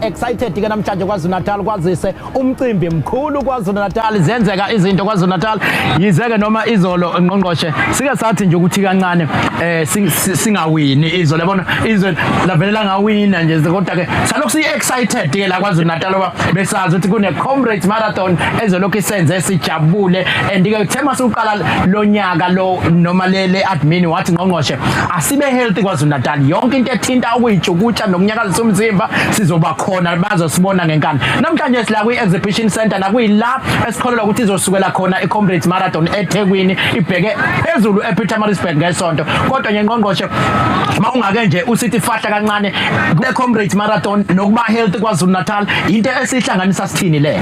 Excited ke namhlanje KwaZulu Natal, kwazise umcimbi mkhulu KwaZulu Natal, zenzeka izinto KwaZulu Natal. Yizeke noma izolo, ngqongqoshe, sike sathi nje ukuthi kancane singawini izolo, yabona, izwe lavele langawina nje, kodwa ke salokhu si excited ke la KwaZulu Natal ngoba besazi ukuthi kune Comrades Marathon ezolokhu isenze sijabule. And ke kuthe masuqala lo nyaka lo noma le admin wathi, "Ngqongqoshe, asibe healthy KwaZulu Natal, yonke into ethinta ukuyitshukutsha nokunyakazisa umzimba sizoba khona, bazosibona ngenkani." Namhlanje sila kwi exhibition center, nakuyila esikholelwa ukuthi izosukela khona iComrades Marathon eThekwini, ibheke phezulu ePietermaritzburg ngesonto. Kodwa nje, ngqongqoshe, mawungake nje usithi fahla kancane kule Comrades Marathon nokuba healthy KwaZulu Natal, into esihlanganisa sithini le?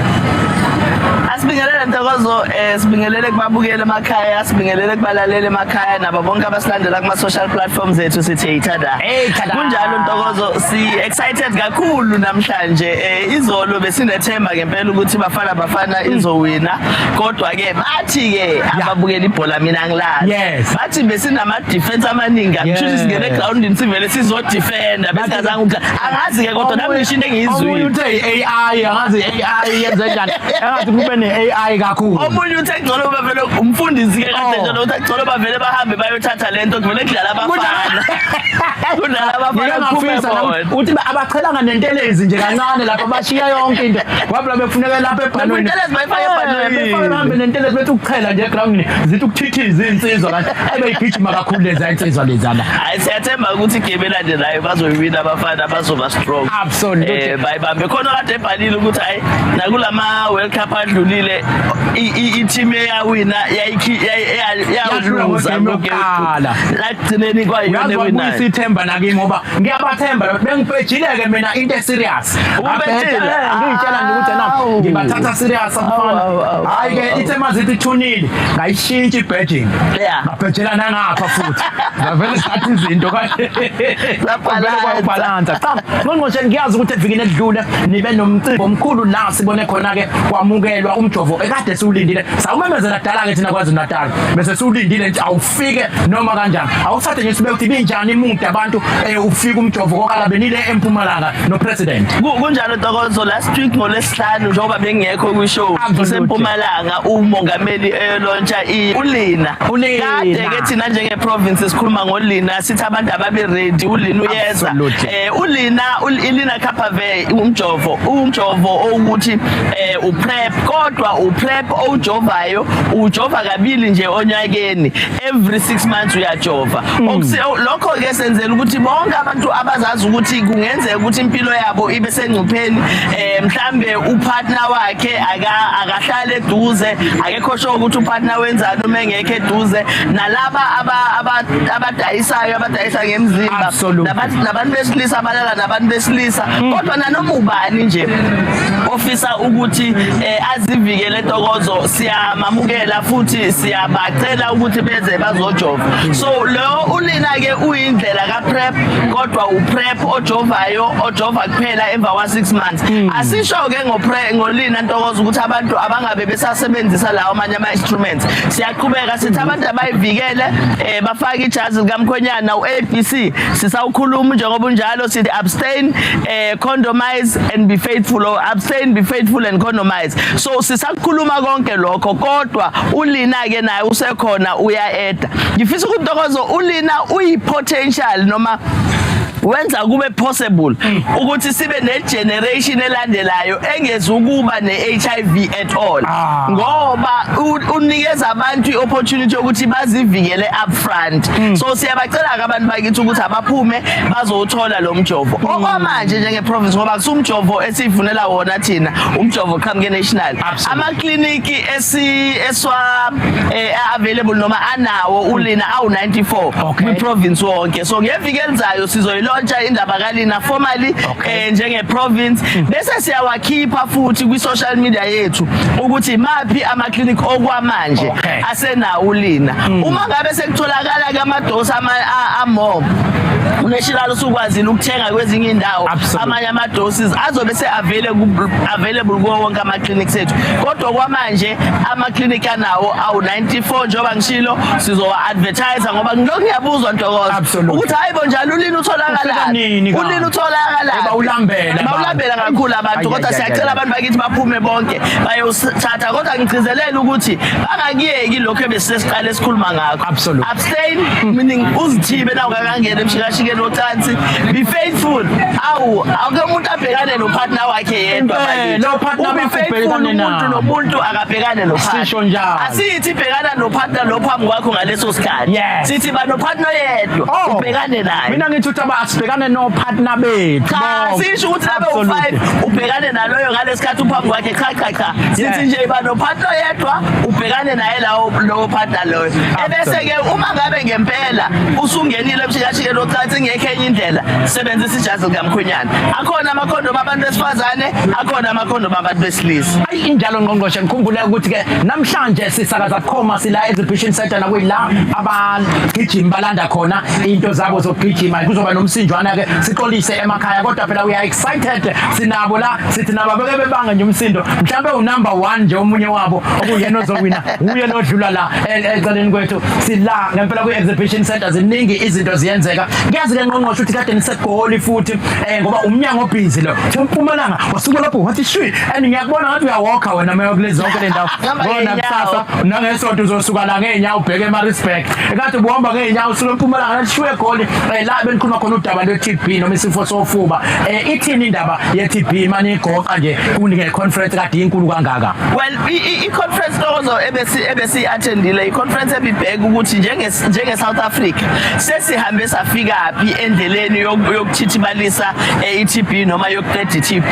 Asibingelele, Ntokozo, sibingelele kubabukeli emakhaya, sibingelele kubalaleli emakhaya nabo bonke abasilandela kuma social platforms ethu, sithi hey tada. Hey, tada. Kunjalo, Ntokozo, si excited kakhulu namhlanje. Izolo besinethemba ngempela ukuthi Bafana Bafana izowina, kodwa ke bathi ke ababukeli ibhola, mina ngilazi. Bathi besinama defense amaningi, akusho ukuthi singene egroundini sivele sizo defenda, besingazange ukuthi angazi ke, kodwa nami ngisho into Omunye engiyizwile. uthe i-AI, angazi i-AI yenze njani, engathi kube ne-AI kakhulu. Omunye uthe ngcono bavele, umfundisi ke kade Oh. njalo uthe ngcono bavele bahambe bayothatha lento, kuvele kudlala abafana, kudlala abafana, Ngike kuphume ngafisa nami bona. uthi abachelanga nentelezi nje kancane lapho, bashiya yonke into kwabula befuneka lapha ebhanweni. Nentelezi bayifake ebhanweni. Befake, bahambe nentelezi, bethi ukuchela nje egroundini, zithi ukuthithiza iy'nsizwa kanti ebeyigijima kakhulu leza insizwa lezana. Hayi, siyathemba ukuthi igame elandelayo bazoyiwina abafana, bazoba strong. Bayibambe khona. Kade ebhalile ukuthi hayi, nakulama World Cup adlulile i-team eyawina yaluza ngegame yokuqala. Lagcineni kwayiyona Uyazi, ewinayo. wabuyisa ithemba nakimi ngoba ngiyabathemba, bengibhejile-ke mina into eserious. Ububhejile? Ngiyitshela nje ukuthi na Awu. ngibathatha serious abafana. Awu, awu, awu, Hhayi-ke, awu. ithe mazithi 2-0, ngayishintsha ibhejing, ngabhejela nangapha futhi, ngavele sathi izinto Zabhalansa. Kwabhalansa. Cha, ngqongqoshe, ngiyazi ukuthi evikini edlule nibe nomcimbi omkhulu la sibone khona-ke kwamukelwa umjovo ekade siwulindile, sawumemezela kudala-ke thina KwaZulu Natal, bese siwulindile nje awufike noma kanjani. Awuthathe nje sibe ukuthi ibinjani imude abantu ufike umjovo kokala benile eMpumalanga nopresident. Kunjalo, Ntokozo, last week ngoLwesihlanu, njengoba bengekho kwi-show, kuseMpumalanga, umongameli eyolontsha uLina. uLina. Kade ke thina njenge-province sikhuluma ngoLina, sithi abantu ababe ready, uLina uyeza. ULina, iLenacapavir, umjovo owukuthi uPrep, kodwa uPrep owujovayo ujova kabili nje onyakeni, every 6 months uyajova. Lokho ke senzela ukuthi bonke abantu abazazi ukuthi kungenzeka ukuthi impilo yabo ibe sengcupheni, mhlambe upartner wakhe akahlale eduze, akekho sure ukuthi upartner wenzani uma engekho eduze, nalaba abadayisayo, abadayisa ngemzimba, nabantu besilisa abalala nabantu besilisa, kodwa nanoma ubani nje ofisa ukuthi azivikele, Ntokozo, siyamamukela futhi siyabacela ukuthi beze bazojova. So lo uLina ke uyindlela ka PrEP, kodwa uPrEP ojovayo, ojova kuphela emva kwa 6 months. Asisho ke ngoPrEP ngoLina, Ntokozo, ukuthi abantu abangabe besasebenzisa lawo amanye ama instruments. Siyaqhubeka sithi abantu abayivikele, bafake ijazi likamkhwenyana, uABC sisawukhuluma njengoba unjalo, sithi abstain, condomize and be faithful, or abstain, be faithful and condomize. So sisakhuluma konke lokho, kodwa uLina ke naye usekhona, uya-eda. Ngifisa ukuthi, Ntokozo, uLina uyi potential noma wenza kube possible ukuthi sibe ne generation elandelayo engezukuba ne HIV at all, ngoba unikeza abantu iopportunity yokuthi bazivikele upfront. So siyabacela ke abantu bakithi ukuthi abaphume bazowuthola lo mjovo. Okwamanje njenge province, ngoba kusumjovo esifunela wona thina, umjovo qhamuke national, amakliniki esi eswa available noma anawo uLina awu 94 kwi province wonke. So ngeviki elizayo sizoyilauncha indaba kaLina formally njenge province, bese siyawakhipha futhi kwi social media yethu ukuthi maphi ama clinic okwamanje asenawo uLina. Uma ngabe sekutholakala ke amadosi ama amore Unational usukwazile ukuthenga kwezinye indawo amanye ama doses azobe se available kuwo wonke ama clinics ethu, kodwa kwamanje ama clinic anawo awu 94. Njengoba ngishilo, sizowa advertise ngoba ngilokhu ngiyabuzwa, Ntokozo, ukuthi hayibo, njalo uLina utholakala, uLina utholakala. Bawulambela. Bawulambela kakhulu abantu, kodwa siyacela abantu bakithi baphume bonke bayosithatha, kodwa ngigcizelela ukuthi bangakuyeki lokho ebesesiqale esikhuluma ngakho. Abstain, meaning uzithibe na ungakangena emshikashikeni wocansi. Be faithful. Awu, awuke umuntu abhekane nopartner wakhe yedwa. Lo partner. Ube faithful, umuntu nomuntu akabhekane nopartner. Sisho njalo. Asithi bhekana nopartner lo phambi kwakho ngaleso sikhathi, sithi ba nopartner yedwa, ubhekane naye. Mina ngithi ukuthi asibhekane nopartner bethu. Cha, sisho ukuthi labe u5 ubhekane naloyo ngalesikhathi uphambi kwakhe. Cha, cha, cha, sithi nje ba nopartner yedwa, ubhekane naye lawo, lowo partner loyo. Ebese ke uma ngabe ngempela usungenile emshikashikeni wocansi, ingekho enye indlela, sebenzisa ijazi likamkhwenyana. Akhona amakhondomu abantu besifazane, akhona amakhondomu abantu besilisa. Ayi, injalo, ngqongqoshe. Ngikhumbule ukuthi ke namhlanje sisakaza bukhoma, sila exhibition center, nakuyila abagijimi balanda khona into zabo zokugijima. Kuzoba nomsinjwana ke, sixolise emakhaya, kodwa phela we are excited. Sinabo la, sithi nabo beke bebanga nje umsindo, mhlawumbe unumber 1 nje omunye wabo okuyena ozowina, uye nodlula la eceleni kwethu. Sila ngempela kwi exhibition center, ziningi izinto ziyenzeka. Ngiyazi ke, ngqongqoshe, ukuthi kade niseGoli futhi, ngoba umnyango obusy lo Mpumalanga wasuka lapho wathi shwi, and ngiyakubona ngathi uyawalka wena mayo kulezi zonke le ndawo. Hamba Ngona ngey'nyawo. kusasa nangesonto uzosuka la ngeenyawo ubheke eMaritzburg. Ekade ubuhamba ngeenyawo usuka eMpumalanga nathi shwi eGoli, la benikhuluma khona udaba lwe-TB noma isifo sofuba. Ithini indaba ye-TB manje igoqa nje kunike conference kade inkulu kangaka? Well, i-conference, Ntokozo, ebesi attendile, i-conference ebibheka ukuthi njenge South Africa sesihambe safika phi endleleni yokuthithibalisa i-TB noma yokuqeda i-TB.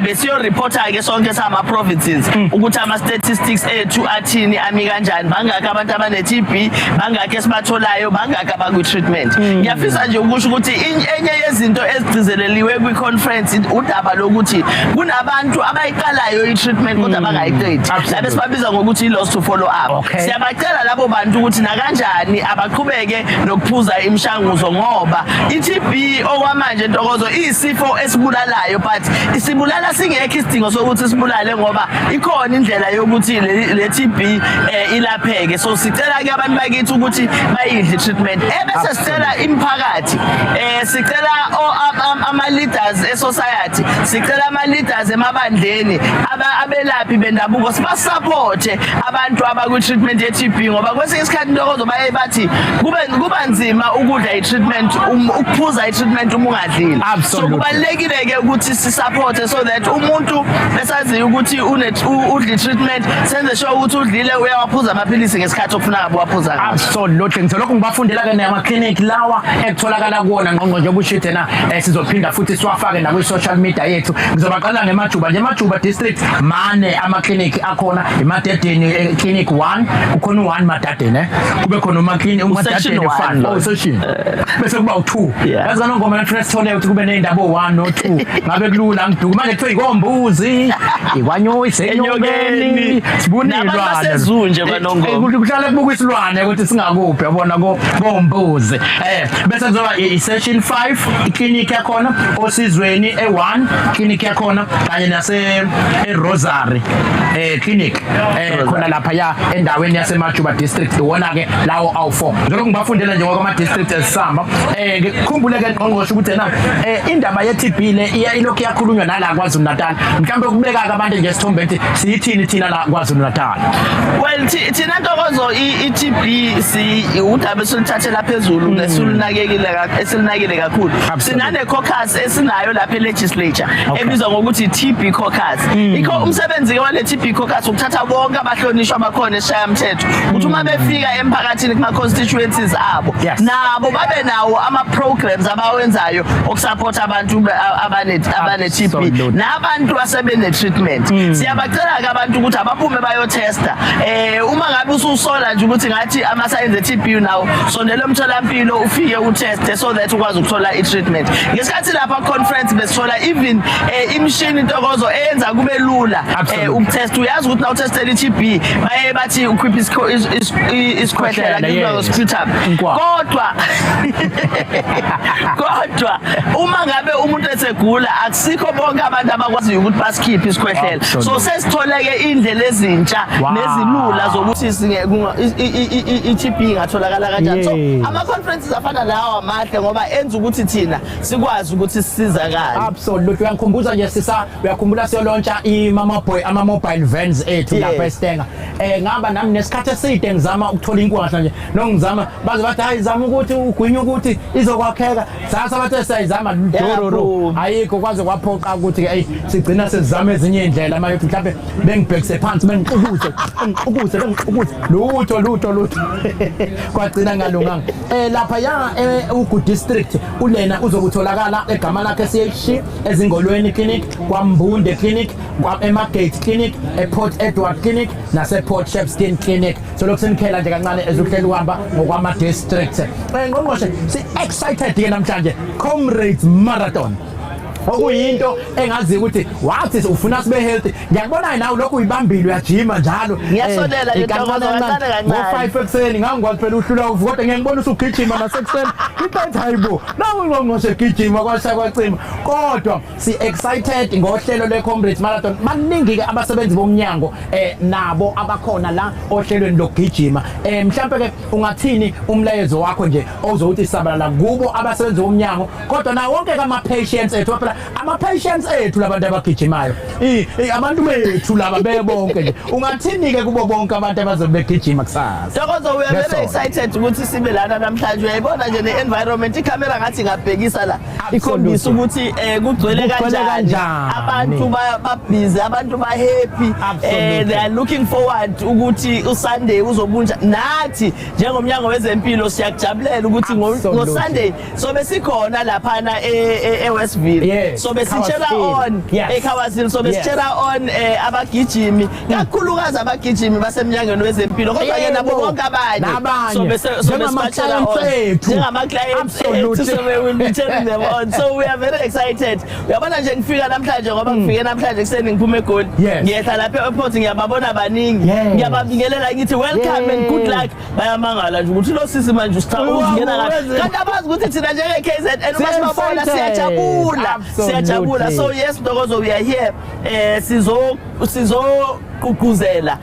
Besiyo reporta ke sonke sama provinces ukuthi ama statistics ethu athini, ami kanjani, bangaki abantu abane TB, bangaki esibatholayo, bangaki abakwi treatment. Ngiyafisa nje ukusho ukuthi enye yezinto ezigcizeleliwe kwi conference udaba lokuthi kunabantu abayiqalayo i-treatment kodwa bangayiqedi, labe sibabiza ngokuthi i-loss to follow up. Siyabacela labo bantu ukuthi nakanjani abaqhubeke nokuphuza imishanguzo, ngoba i-TB okwamanje, Ntokozo, iyisifo esibulalayo, but isibulala singekho isidingo sokuthi sibulale, ngoba ikhona indlela yokuthi le TB ilapheke. So sicela ke abantu bakithi ukuthi bayidle i-treatment. Ebese sicela imiphakathi, sicela ama leaders e-society, sicela ama leaders emabandleni, abelaphi bendabuko, sibasupporte abantu abakwi treatment ye-TB, ngoba kwesinye isikhathi, Ntokozo, baye bathi kube kuba nzima ukudla i-treatment, ukuphuza i-treatment uma ungadlile. So kubalulekile ke ukuthi sisupporte so that umuntu esaziyo ukuthi udla i-treatment, senze sure ukuthi udlile, uyawaphuza amaphilisi ngesikhathi okufuna ngabe uwaphuza ngaso. Absolutely. Ngizolokhu ngibafundela ke nama-clinic lawa ekutholakala kuwona, ngqongqo, njengoba ushide na, sizophinda futhi siwafake nakwi-social media yethu. Ngizobaqala ngemajuba nje. Emajuba district mane ama-clinic akhona: iMadadeni clinic 1, kukhona u-1 Madadeni, kube khona uma-clinic Section uMadadeni one 5 loyo. Oh, section bese kuba u2. Yazi kanongoma nathi sithole ukuthi kube ney'ndaba o1 no2, ngabe kulula ngiduku. Manje kuthiwa ikombuzi, ikwanyosi, enyokeni, sibuna Nabantu iy'lwane. baseZunje kwaNongoma. Kuhlale kubukwa isilwane ukuthi singakuphi, yabona, kombuzi. Bese kuzoba i-section 5 iclinic yakhona, osizweni e1 clinic yakhona, kanye nase eRosary clinic khona lapha ya endaweni yaseMajuba district. Iwona ke lawo awu4 njengoba ngibafundela nje ngokwama district esisamba. Ngikhumbule ke, ngqongqoshe, ukuthi na indaba ye TB le iya ilokhu iyakhulunywa nala KwaZulu Natal. Mhlawumbe ukubeka ke abantu nje isithombe ukuthi siyithini thina la KwaZulu Natal. Well, thina, Ntokozo, i-TB si udaba esiluthathela phezulu esilunakekile, esilinakile kakhulu. Sinane caucus esinayo lapha e-legislature ebizwa ngokuthi i-TB caucus. Ikho umsebenzi ke wale TB caucus ukuthatha bonke abahlonishwa abakhona esishayamthetho ukuthi uma befika emphakathini kuma constituencies abo, nabo babe nawo ama programs abawenzayo okusupport abantu abane TB nabantu asebene treatment. Siyabacela ke abantu ukuthi abaphume bayotesta. Uma ngabe ususola nje ukuthi ngathi ama signs e TB nawo, sondela emtholampilo ufike uteste so that ukwazi ukuthola i treatment. Ngesikhathi lapha conference besithola even imishini, Ntokozo, eyenza kube lula ukutest. Uyazi ukuthi na utestela i TB baye bathi ukhipha isikhwehlela, Isikhwehlela, kuthiwa sputum. Inkwaphu. Kodwa Kodwa uma ngabe umuntu esegula, akusikho bonke abantu abakwaziyo ukuthi basikhiphe isikhwehlela. So sesitholeke indlela ezintsha nezilula zokuthi i-TB ingatholakala kanjani. So ama conferences afana lawa mahle ngoba enza ukuthi thina sikwazi ukuthi sisizakale. Absolutely. Uyangikhumbuza nje sisa, uyakhumbula siyolontsha i-mama boy, ama mobile vans ethu lapha eStanger. Ngaba nami nesikhathi eside ngizama ukuthola inkwahla nje. Nongizama baze bathi, hayi, zama ukuthi ugwinye ukuthi izokwakheka. Sasa bathe siyayizama, dororo, ayikho, kwaze kwaphoqa ukuthi ke sigcina sesizama ezinye indlela manje, mhlawumbe bengibhekise phansi, bengixukuse, bengixukuse, bengixukuse, lutho, lutho, lutho, kwagcina ngalunganga. Lapha ya Ugu district, ulena uzokutholakala egama lakhe CHC, Ezingolweni Clinic, KwaMbunde Clinic, kwa Emargate Clinic, ePort Edward Clinic nase Port Shepstone Clinic. So lokhu senikhela nje kancane ezuhlela uhamba ngokwama districts. Ngqongqoshe, si excited ke namhlanje, Comrades Marathon, okuyinto engazi ukuthi wathi ufuna sibe healthy. Ngiyakubona nawe lokhu uyibambile, uyajima njalo. Ngiyasondela nje, Ntokozo, kancane kancane. Ngo-5 ekuseni ngangikwazi phela uhlula uvuka, kodwa ngiyangibona usugijima nasekuseni. Ngithi, hayibo, nawe ngqongqoshe gijima kwasha kwacima. Kodwa si excited ngohlelo le-Comrades Marathon. Baningi-ke abasebenzi bomnyango nabo abakhona la ohlelweni lokugijima. Mhlampe ke ungathini umlayezo wakho nje ozowuthi sabalala kubo abasebenzi bomnyango, kodwa nawo wonke ama-patients ethu? Phela ama-patients ethu labantu abagijimayo, abantu bethu laba bebonke nje, ungathini-ke kubo bonke abantu abazobe begijima kusasa? Ntokozo, we are very Ngesonto. Excited ukuthi sibe lana namhlanje. Uyayibona nje ne-environment, ikhamera ngathi ingabhekisa la, ikhombisa ukuthi kugcwele Kugcwele kanjani. Kanjani. Abantu ba-busy, abantu ba-happy. They are looking forward ukuthi uSunday uzobunja. Nathi njengomnyango wezempilo siyakujabulela ukuthi ngo-Sunday sobe sikhona laphana e-Westville. Sobe si-cheer Khawas on Hill. eKhawas Hill, sobe si-cheer on abagijimi, kakhulukazi abagijimi basemnyangweni wezempilo, kodwa ke nabo bonke abanye Nabanye. sobe siba-cheer on. Njengama-clients ethu. Njengama-clients ethu, so we will be cheering them on. So we are very excited. Uyabona nje ngifika namhlanje, ngoba ngifike namhlanje kuseni ngiphuma eGoli, ngiyehla lapha e-airport, ngiyababona baningi, ngiyababingelela, ngithi welcome and good luck. Bayamangala nje ukuthi lo sisi manje usingena kahle, kanti abazi ukuthi thina njenge-KZN uma sibabona Excited. siyajabula, siyajabula. So yes, Ntokozo, we are here, sizogqugquzela,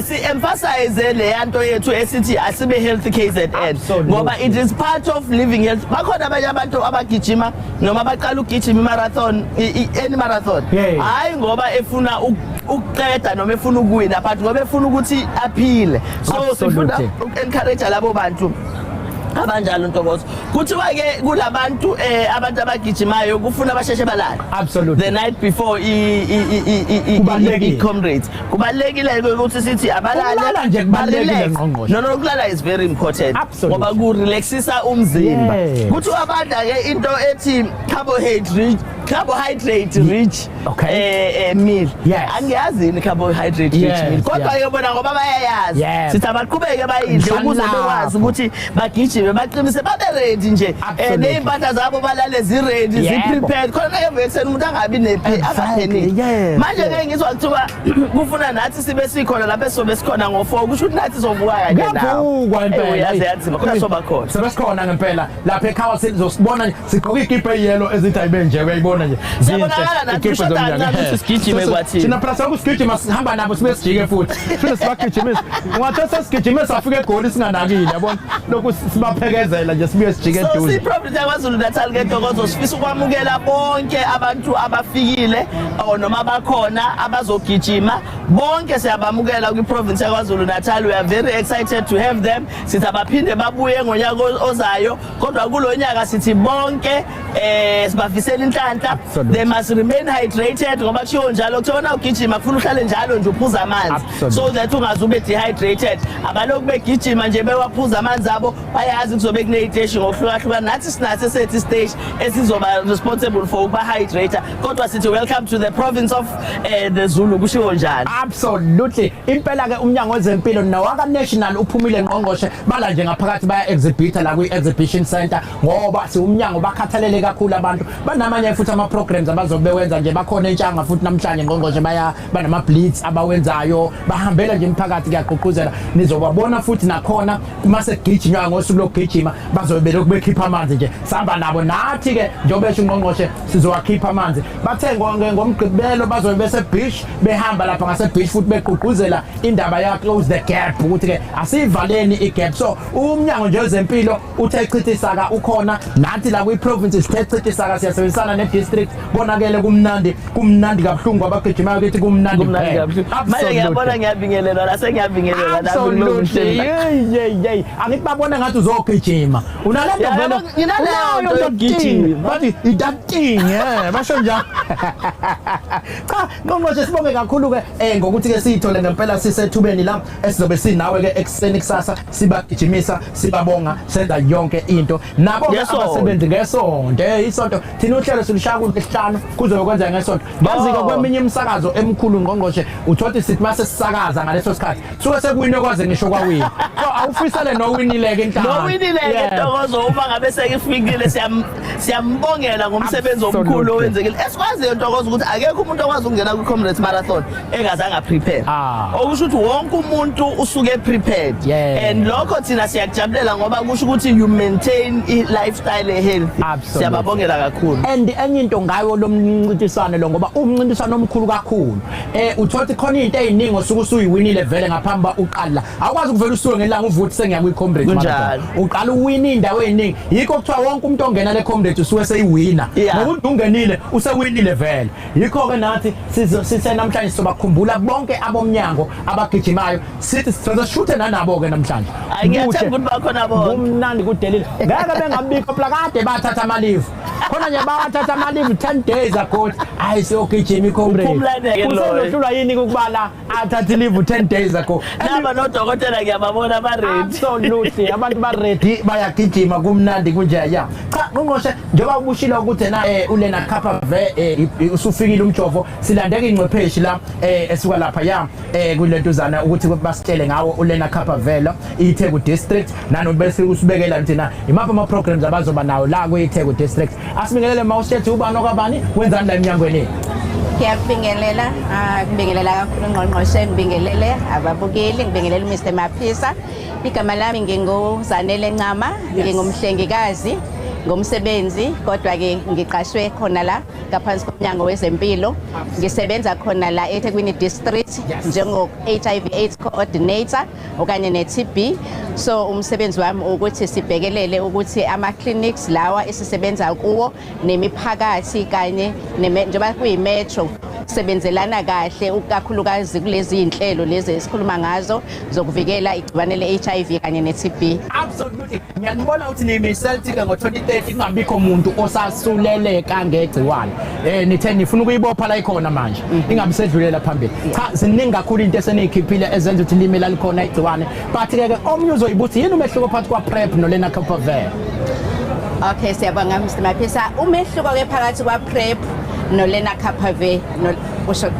si emphasize le yanto yethu esithi asibe healthy KZN, ngoba it is part of living health. Bakhona abanye abantu abagijima noma baqala ukugijima i-marathon, any marathon, hayi ngoba efuna ukuqeda noma efuna ukuwina, but ngoba efuna ukuthi aphile. So sifuna uku-encourage labo bantu abanjalo, Ntokozo. Kuthiwa ke kulabantu, abantu abagijimayo kufuna basheshe balale the night before Kubalulekile. i-Comrades. Kubalulekile ke ukuthi sithi abalale. Ukulala nje kubalulekile, Ba-relax. Ngqongqoshe. No, ukulala is very important ngoba kurelaxisa umzimba. Kuthiwa badla ke into ethi carbohydrate rich meal. Angiyazi yini carbohydrate rich meal, kodwa ke bona ngoba bayayazi, sithi abaqhubeke bayidle ukuze Mhlawumbe. Bekwazi ukuthi bagijime, baqinise, babe ready nje, ney'mpahla zabo balale zi-ready, zi-prepared, khona emva ekuseni umuntu angabi anga-panic. Manje ke ngizwa kuthiwa kufuna nathi sibe sikhona lapho, esizobe sikhona ngo-4, kusho ukuthi nathi sovuka kanye nawo. Kuyavukwa impela. Yaze yanzima, kodwa soba khona. Sebesikhona ngempela lapha eKhawas, sizosibona nje sigqoke ikipa eyellow ezithi ayibe nje, uyayibona nje. Siyabonakala nathi, Ikipa kushoda zomnyango. kancane ukuthi sigijime kwathina. Thina phela selokhu sigijima, sihamba nabo, sibe sijike futhi sifike sibagijimisa, ungathe sesigijime safika eGoli singanakile, yabona, lokhu sibaphekezela nje, sibuye sijike So eduze. siyi-province yaKwaZulu Natal ke, Ntokozo, sifisa ukwamukela bonke abantu abafikile or noma bakhona abazogijima. Bonke siyabamukela kwi-province yaKwaZulu Natal. We are very excited to have them. Sithi abaphinde babuye ngonyaka ozayo, kodwa kulo nyaka sithi bonke sibafisela inhlanhla. They must remain hydrated, ngoba kushiwo njalo, kuthiwa na ugijima kufuna uhlale njalo nje uphuza amanzi so that ungaze ube dehydrated. Abalokhu begijima nje, bewaphuza amanzi abo. Bayazi kuzobe kuney'teshi ngokuhlukahlukana, nathi sinaso esethu isiteshi esizoba responsible for ukuba-hydrate. Kodwa sithi welcome to the province of the Zulu, kushiwo njalo. Absolutely, impela ke umnyango wezempilo nawaka national uphumile, ngqongqoshe, bala nje ngaphakathi, baya exhibita la kwi exhibition center, ngoba siwumnyango bakhathalele kakhulu abantu. Banamanye futhi ama programs abazobe bewenza nje, bakhona entshanga futhi namhlanje, ngqongqoshe, baya banama blitz abawenzayo, bahambela nje imiphakathi, kuyagqugquzela. Nizobabona futhi nakhona uma segijinywa ngosuku. beyogijima bazobe belokhu bekhipha amanzi nje. Sihamba nabo nathi ke njengoba esho ungqongqoshe sizowakhipha amanzi. Bathe ngomgqibelo bazobe bese beach behamba lapha ngase beach futhi begqugquzela indaba ya close the gap ukuthi ke asivaleni i-gap. So umnyango nje wezempilo uthe chithisaka ukhona nathi la kwi-province sithe chithisaka siyasebenzisana ne-district konakele kumnandi kumnandi kabuhlungu abagijimayo kithi kumnandi Kumnandi kabuhlungu. Manje ngiyabona ngiyabingelelwa la sengiyabingelelwa nami kulo Absolutely. mhleli. Yey yey yey. Angithi babona ngathi uzogijima. Unalento Ya, vele. yabo, nginaleyo nto Unayo yokugijima. Bathi that thing eh basho njalo. Cha, ngqongqoshe sibonge kakhulu ke ngokuthi ke siyithole ngempela sisethubeni la esizobe sinawe ke ekuseni kusasa sibagijimisa sibabonga senza yonke into. Nabo ke Ngesonto. abasebenzi ngesonto. Isonto thina uhlelo silishaya kulesihlanu kuzobe kwenzeka ngesonto. Yazi ke Oh. kweminye imisakazo emkhulu ngqongqoshe uthothi sithi mase sisakaza ngaleso sikhathi suke sekuwine kwaze ngisho kwawina. So awufisele nowinile ke inhlalo. Nowinile ke Ntokozo uma ngabe sekifikile siyambongela ngomsebenzi omkhulu Absolutely. owenzekile. Esikwaziyo Ntokozo ukuthi akekho umuntu okwazi ukungena kwi-Comrades Marathon engazange prepare. Ah. Okusho ukuthi wonke umuntu usuke prepared. Yeah. And lokho thina siyakujabulela ngoba kusho ukuthi you maintain i-lifestyle e-healthy. Absolutely. Siyababongela kakhulu. And enye into ngayo lo mncintiswano lo ngoba umncintiswano omkhulu kakhulu uthola khona into eziningi osuke usuyiwinile vele ngaphambi ba uqala awukwazi ukuvela usuke ngelanga uvuthi sengiya kwi Comrades Kunjalo. Marathon uqala uwina indawo eziningi yikho kuthiwa wonke umuntu ongena le Comrades usuke seyiwina Yeah. ngoba umuntu ungenile usewinile vele yikho ke nathi sise namhlanje sizobakhumbula bonke abomnyango abagijimayo sithi sizoshuthe nanabo ke namhlanje Hayi ngiyathemba ukuthi bakhona bonke. Kumnandi kudelile ngeke bengabikho phela kade bathatha amalivu khona nje bawathatha amalivu 10 days ago hayi siyogijima i-comrade Uphumlane-ke loyo. usezohlulwa yini ukubala athatha ilivu 10 days ago Naba nodokotela ngiyababona ba ready. Absolutely abantu ba ready bayagijima kumnandi kunje ya cha ngqongqoshe njengoba ubushilo ukuthi na ulena Khapave usufikile umjovo silandeka ingcwepheshi la esuka lapha ya kulentuzana ukuthi basitshele ngawo ulena Khapavela iTheku district nanokuthi bese usibekela ukuthi na imaphi ama programs abazoba nawo la kwiTheku district asibingelele mawushethe ubani okabani wenzani la eminyangweni. Ngiyakubingelela, ngibingelela kakhulu ngqongqoshe, ngibingelele ababukeli, ngibingelele Mr Maphisa. Igama lami nginguZanele Ncama, ngingumhlengikazi ngomsebenzi kodwa ke ngiqashwe khona la ngaphansi komnyango wezempilo. Ngisebenza khona la eThekwini district njengo HIV AIDS coordinator okanye ne-TB. So umsebenzi wami ukuthi sibhekelele ukuthi ama clinics lawa esisebenza kuwo nemiphakathi kanye njengoba kuyi-metro sebenzelana kahle ukakhulukazi kulezi zinhlelo lezi esikhuluma ngazo zokuvikela igciwane le-HIV kanye ne-TB. Absolutely ngiyanibona ukuthi niyimisele ngo-2030 kungabikho muntu osasuleleka ngegciwane nithe nifuna ukuyibopha la ikhona manje ingabe sedlulela phambili. Cha ziningi kakhulu into eseniyikhiphile ezenza ukuthi lime lalikhona igciwane but ke ke omnye uzoyibuthi yini umehluko phakathi kwa PrEP noLenacapavir? Okay, siyabonga Mr Maphisa. Umehluko ke phakathi kwa PrEP noLenacapavir usho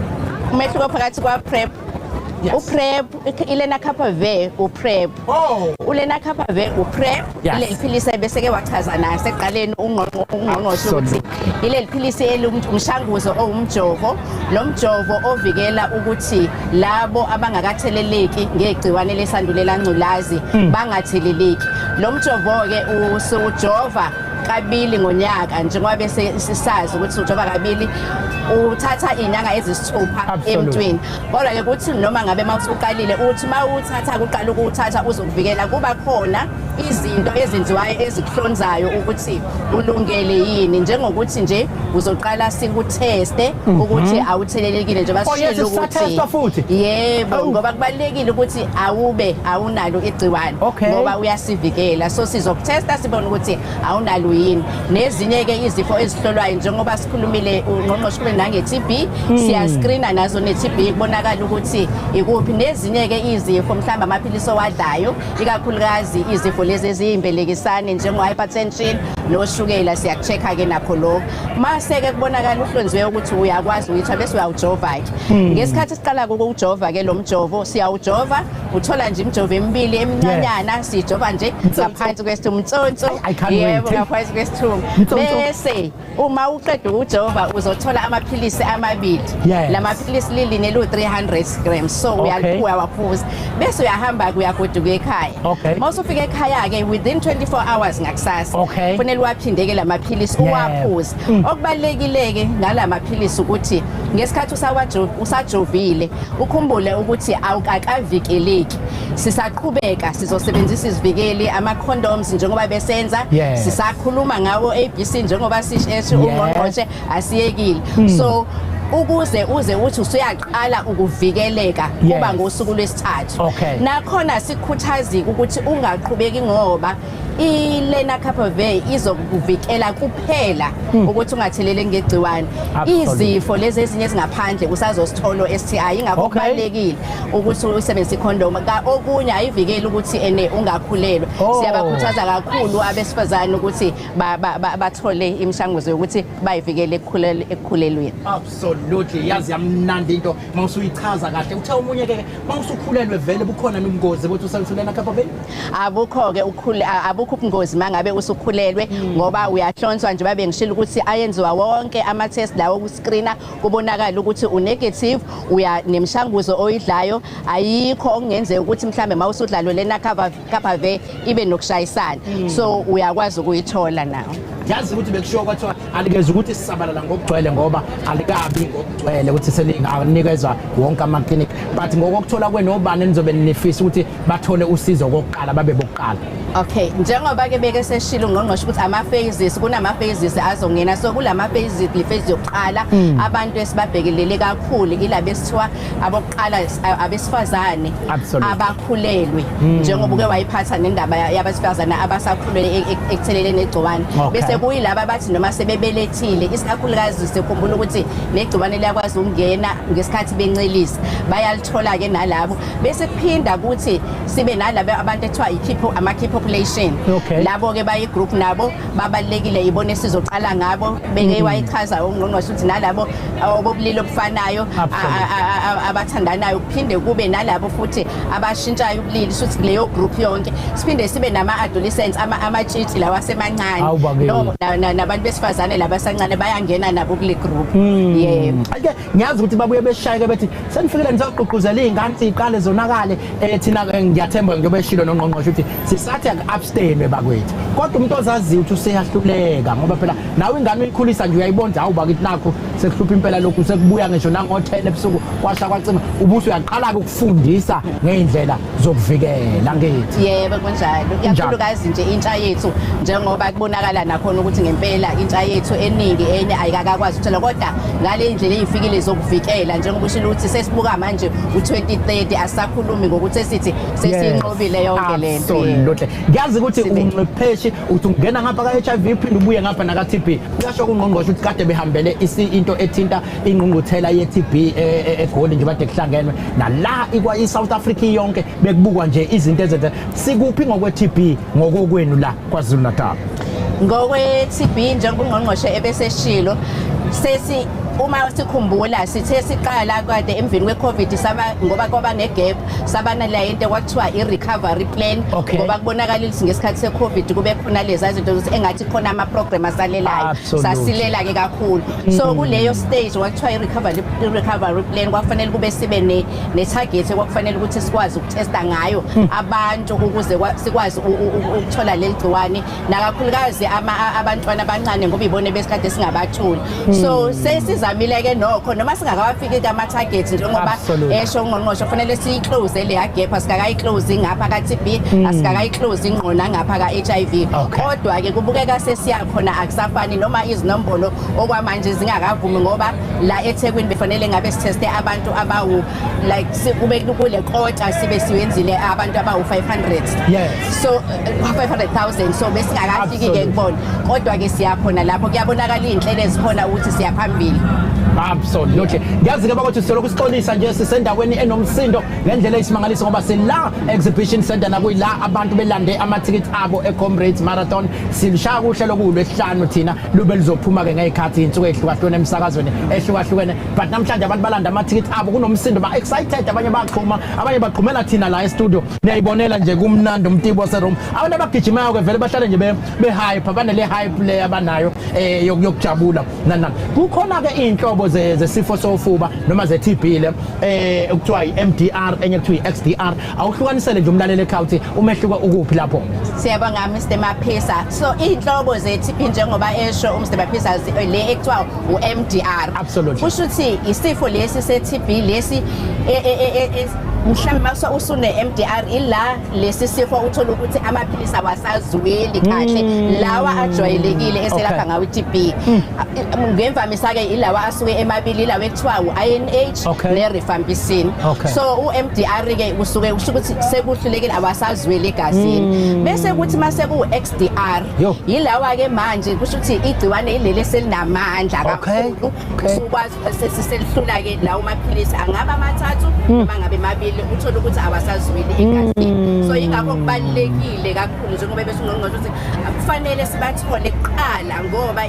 umehluko phakathi kwa PrEP uPrEP iLenacapavir uPrEP. Oh. uLenacapavir uPrEP ileli philisi bese ke wachaza naye sekuqaleni ungqongqoshe ukuthi ileli philisi elumshanguzo owumjovo lo mjovo ovikela ukuthi labo abangakatheleleki ngegciwane lesandulela ngculazi bangatheleleki. Lo mjovo ke usujova kabili ngonyaka njengoba bese sisazi ukuthi ujova kabili uthatha inyanga ezisithupha emntwini. Kodwa ke kuthi noma ngabe mawusuqalile uthi mawuthatha kuqala ukuthatha uzokuvikela kuba khona izinto ezenziwayo ezikuhlonzayo ukuthi ulungele yini njengokuthi nje uzoqala sikuteste ukuthi awuthelelekile njengoba sishilo ukuthi yebo ngoba kubalekile ukuthi awube awunalo igciwane ngoba uyasivikela. So sizokutesta sibone ukuthi awunalo yini. Nezinye ke izifo ezihlolwayo njengoba sikhulumile ungqongqoshe kube nange TB siyascreena nazo ne TB kubonakala ukuthi ikuphi. Nezinye ke izifo mhlamba amaphilisi owadlayo ikakhulukazi izifo lezi eziyimbelekisane njengo hypertension Noshukela siyakucheck ke nakho lokho. Mase ke kubonakala uhlonziwe ukuthi uyakwazi uyitha, bese uyawujova ke. Ngesikhathi siqala ukujova ke lo mjovo, siyawujova, uthola nje imijovo emibili emincanyana, sijova nje ngaphansi kwesithungu, mtsonso. I can't Yebo, wait. ngaphansi kwesithungu. Mtsonso. Bese uma uqeda ukujova uzothola amaphilisi amabili. Lamaphilisi liline lu 300 grams, so uyawaphuza bese uyahamba uyagoduka ekhaya. Mawusufika ekhaya ke within 24 hours ngakusasa, kufanele uwaphinde-ke lamaphilisi, uwaphuze. Okubalulekile ke ngalamaphilisi ukuthi ngesikhathi usajovile ukhumbule ukuthi awukakavikeleki, sisaqhubeka sizosebenzisa izivikeli, ama-condoms njengoba besenza. Sisakhuluma ngawo ABC njengoba sisho ungqongqoshe, asiyekile. So ukuze uze uthi usuyaqala ukuvikeleka kuba ngosuku lwesithathu. Nakhona sikhuthazi ukuthi ungaqhubeki, ngoba i-lenacapavir izokuvikela kuphela ukuthi ungathelele ngegciwane. Izifo lezi ezinye ezingaphandle usazosithola STI, ingakho kubalulekile ukuthi usebenzise icondom. Okunye ayivikeli ukuthi ene ungakhulelwa. Siyabakhuthaza kakhulu abesifazane ukuthi bathole imishanguzo yokuthi bayivikele ekukhulelweni. Absolutely, yazi yamnandi into mawusuyichaza kahle. Uthe omunye ke mawusukhulelwe vele bukhona ubungozi bokuthi usebenzise lenacapavir? Abukho-ke abukho ubungozi mangabe usukhulelwe, ngoba uyahlonzwa nje, babe ngishilo ukuthi ayenziwa wonke ama-test lawo okuscreena, kubonakala ukuthi unegative, uya nemishanguzo oyidlayo, ayikho okungenzeka ukuthi mhlambe mawusudla lo lenacapavir ibe nokushayisana, so uyakwazi ukuyithola nawo. Yazi ukuthi bekushiwo kwathiwa alikeze ukuthi sisabalala ngokugcwele, ngoba alikabi ngokugcwele ukuthi selinganikezwa wonke amaklinikhi, but ngokokuthola kwenobani nizobe nifisa ukuthi bathole usizo kokuqala, babe bokuqala? Okay, njengoba ke beke seshilo ungqongqoshe ukuthi ama phases, kunama phases azongena. So kulama phases, le phase yokuqala, abantu esibabhekelele kakhulu ilabo esithiwa abokuqala, abesifazane abakhulelwe, njengoba uke wayiphatha nendaba yabesifazane abasakhulelwe ekutheleleni egciwane. Bese kuyilaba abathi noma sebebelethile, isikakhulukazi sikhumbula ukuthi negciwane liyakwazi ukungena ngesikhathi bencelisa, bayalithola ke nalabo. Bese kuphinda ukuthi sibe nalabo abantu ekuthiwa ama-key population. Labo ke bayi-group, nabo babalulekile, ibona esizoqala ngabo. Beke wayichaza ungqongqoshe ukuthi nalabo bobulili obufanayo abathandanayo, kuphinde kube nalabo futhi abashintshayo ubulili, futhi kuleyo group yonke siphinde sibe nama-adolescents, amatshitshi lawa asemancane. Awu, bakithi. No, nabantu besifazane labasancane bayangena nabo kule group, yebo. Ake ngiyazi ukuthi babuye beshayeke bethi senifikile nizogqugquzela iy'ngane ziqale zonakale. Thina ngiyathemba njengoba eshilo nongqongqoshe ukuthi sisathi aku-abstain bakwethu, kodwa umuntu ozaziyo ukuthi useyahluleka, ngoba phela nawe ingane uyikhulisa nje uyayibona ukuthi hawu bakithi, nakho sekuhlupha impela lokhu, sekubuya ngisho nango-10 ebusuku kwasha kwacima, ubuse uyaqala-ke ukufundisa ngey'ndlela zokuvikela ngithi. Yebo, kunjalo. Kunjalo. Kakhulukazi nje intsha yethu, njengoba kubonakala nakhona ukuthi ngempela intsha yethu eningi enye ayikakakwazi ukuthola, kodwa ngale ndlela eyifikile zokuvikela, njengoba ushilo ukuthi sesibuka manje u-2030, asisakhulumi ngokuthi sesithi sesiyinqobile yonke lento. Yebo. Absolutely, ngiyazi ukuthi ungcwepheshi, uthi ungena ngapha ka-HIV uphinde ubuye ngapha naka-TB. Uyasho kungqongqoshe ukuthi kade behambele into ethinta ingqungquthela ye-TB eGoli nje, bade kuhlangenwe nala ikwa i-South Africa yonke, bekubukwa nje izinto ezenze. Sikuphi ngokwe-TB ngokokwenu la KwaZulu Natal? Ngokwe-TB, njengoba ungqongqoshe ebeseshilo, sesi uma sikhumbula sithe siqala kade emveni kwe-COVID, saba ngoba kwaba ne-gap, saba nala into kwakuthiwa i-recovery plan, ngoba kubonakala ukuthi ngesikhathi se-COVID kube khona lezi zinto ukuthi engathi khona ama-program asalelayo. Sasilela-ke kakhulu. So kuleyo stage kwakuthiwa i-recovery plan, kwafanele kube sibe ne-target ekwakufanele ukuthi sikwazi ukutesta ngayo abantu ukuze sikwazi ukuthola leli gciwane, nakakhulukazi abantwana abancane, ngoba ibone besikade singabathuli. So sesizamile-ke nokho, noma singakawafiki ama-target, njengoba esho ungqongqoshe, kufanele siyiclose leya gap. Asikakayiclose ngapha ka-TB, asikakayiclose ingqo nangapha ka-HIV. Kodwa-ke kubukeka sesiyakhona, akusafani noma izinombolo okwamanje zingakavumi, ngoba la eThekwini befanele ngabe sitheste abantu abawu like kube kule kota sibe siwenzile abantu abawu-500, so 500,000, so besingakafiki-ke kubona, kodwa-ke siyakhona lapho, kuyabonakala iy'nhlelo ezikhona ukuthi siyaphambili. Absolutely. Ngiyazi ke bakuthi silokhu sixolisa nje, sisendaweni enomsindo ngendlela eyisimangaliso, ngoba sila exhibition center nakuyila abantu belande amathikithi abo eComrades Marathon. Silishaya kuhle lokulwesihlanu thina, lube lizophuma ke ngezikhathi insuku ezihlukahlukene emsakazweni ehlukahlukene, but namhlanje abantu balanda amathikithi abo, kunomsindo, ba excited, abanye baxhuma, abanye baxhumela thina la e-studio. Niyayibonela nje, kumnandi umtibo wase-room. Abantu abagijimayo ke vele bahlale nje be hype, abanele hype le abanayo yokujabula nani nani. Kukhona ke inhlobo zesifo sofuba noma ze TB le okuthiwa i-MDR, enye kuthiwa i-XDR. Awuhlukanisele nje umlaleli ekhaya ukuthi umehluko ukuphi lapho. Siyabonga, Mr Maphisa. So iy'nhlobo ze-TB, njengoba esho uMr Maphisa, le ekuthiwa u-MDR, kusho ukuthi isifo lesi se-TB lesi mhlawumbe mase usune-MDR, ila lesi sifo uthola ukuthi amaphilisi awasazweli kahle lawa ajwayelekile eselapha ngawo i-TB. Ngemvamisa-ke ilawa asuke emabili, ilawa ekuthiwa u-INH ne-rifampicin. So u-MDR-ke kusuke kusho ukuthi sekuhlulekile, awasazweli egazini. Bese kuthi mase ku-XDR, yilawa-ke manje kusho ukuthi igciwane ileli eselinamandla kakhulu, usukwazi sesiselihlula-ke lawo maphilisi, angaba amathathu noma ngabe mabili, uthole ukuthi awasazweli egazini. So yingakho kubalulekile kakhulu, njengoba bese ungqongqoshe ukuthi kufanele sibathole kuqala, ngoba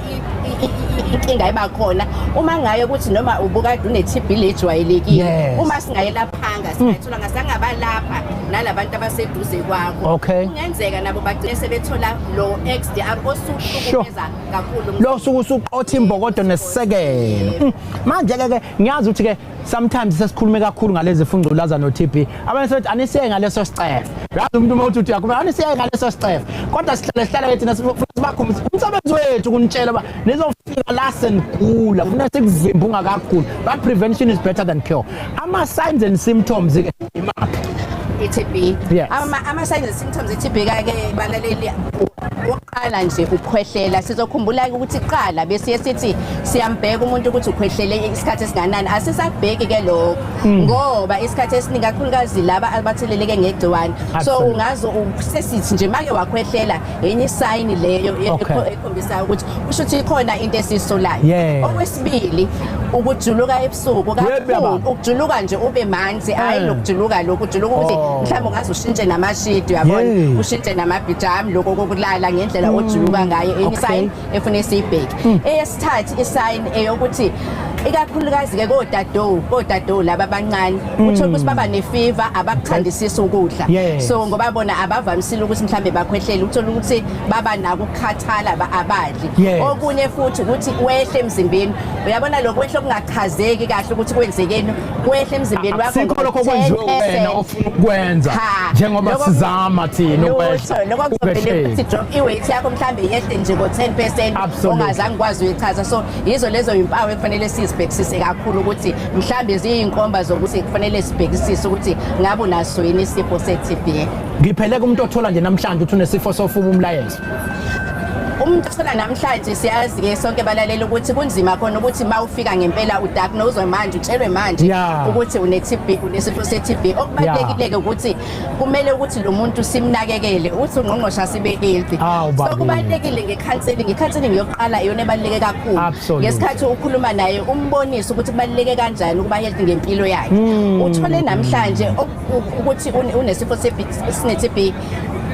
inkinga iba khona uma ngaye ukuthi noma ubukade une-TB lejwayelekile, uma singayelaphanga, singayithola ngasangabalapha nalabantu abaseduze kwakho, kungenzeka nabo bagcine sebethola lo XDR osuhlukumeza kakhulu. Lo suku usuqotha imbokodo nesisekelo. Manje ke ngiyazi ukuthi ke sometimes sesikhulume kakhulu ngalezi fungculaza no TB, abanye sebethi anisiye ngaleso sicefe. Yazi umuntu uma uthi uyakhuluma, anisiye ngaleso sicefe, kodwa sihlale sihlale ke thina sibakhumbuza, umsebenzi wethu kunitshela uba nizofika la senigula, funa sikuvimba ungakakhulu, but prevention is better than cure. Ama signs and symptoms ke imaphi? I-TB? Yes. Ama signs and symptoms i-TB ke, balaleli, oqala nje ukhwehlela. Sizokhumbula ukuthi qala besiye sithi siyambheka umuntu ukuthi ukhwehlele isikhathi esinganani. Asisabheki ke lokho, ngoba isikhathi esiningi, kakhulukazi laba abatheleleke ngegciwane, so ungaze sesithi nje make wakhwehlela, enye isayini leyo ekhombisayo ukuthi kusho ukuthi ikhona into esisolayo. Okwesibili, ukujuluka ebusuku Yebo, kakhulu, baba. ukujuluka nje ube manzi, hayi lokujuluka lokhu ujuluka ukuthi mhlawumbe ungaze ushintshe namashidi, uyabona, ushintshe namabhijami, lokho kokulala, ngendlela ojuluka ngayo, enye sign efune siyibheke. Eyesithathu isign eyokuthi ikakhulukazi ke kodado laba abancane, uthola ukuthi baba nefever, abakuthandisisa ukudla. So ngoba bona abavamisile ukuthi mhlambe bakhwehlele, uthola ukuthi baba nako ukukhathala, abadli. Okunye futhi ukuthi wehle emzimbeni, uyabona lokho wehle okungachazeki kahle ukuthi kwenzekeni, wehle emzimbeni wakho Asikho lokho kwenziwe ngo-10%. wena ofuna ukwenza, Cha. njengoba sizama thina ukwehla. Lutho, lokho kuzovele Ungehleli. ukuthi drop i-weight yakho, mhlambe yehle nje ngo-10% ongazange ukwazi uyichaza. So yizo lezo yimpawu ekufanele sizibhekisise kakhulu, ukuthi mhlambe ziyinkomba zokuthi kufanele sibhekisise ukuthi ngabe unaso yini isifo se-TB. Ngiphele kumuntu othola nje namhlanje ukuthi unesifo sofuba, umlayezo. Umuntu othola namhlanje, siyazi-ke sonke, balalela, ukuthi kunzima khona ukuthi uma ufika ngempela udiagnose manje, utshelwe manje ukuthi une-TB, unesifo se-TB. Okubalulekile-ke ukuthi kumele ukuthi lo muntu simnakekele, uthi ungqongqoshe sibe healthy. Awu, So bakithi. kubalulekile nge-counseling. I-counseling yokuqala iyona ebaluleke kakhulu. Ngesikhathi ukhuluma naye, umbonise ukuthi kubaluleke kanjani ukuba healthy ngempilo yakhe. Uthole namhlanje ukuthi unesifo sine-TB,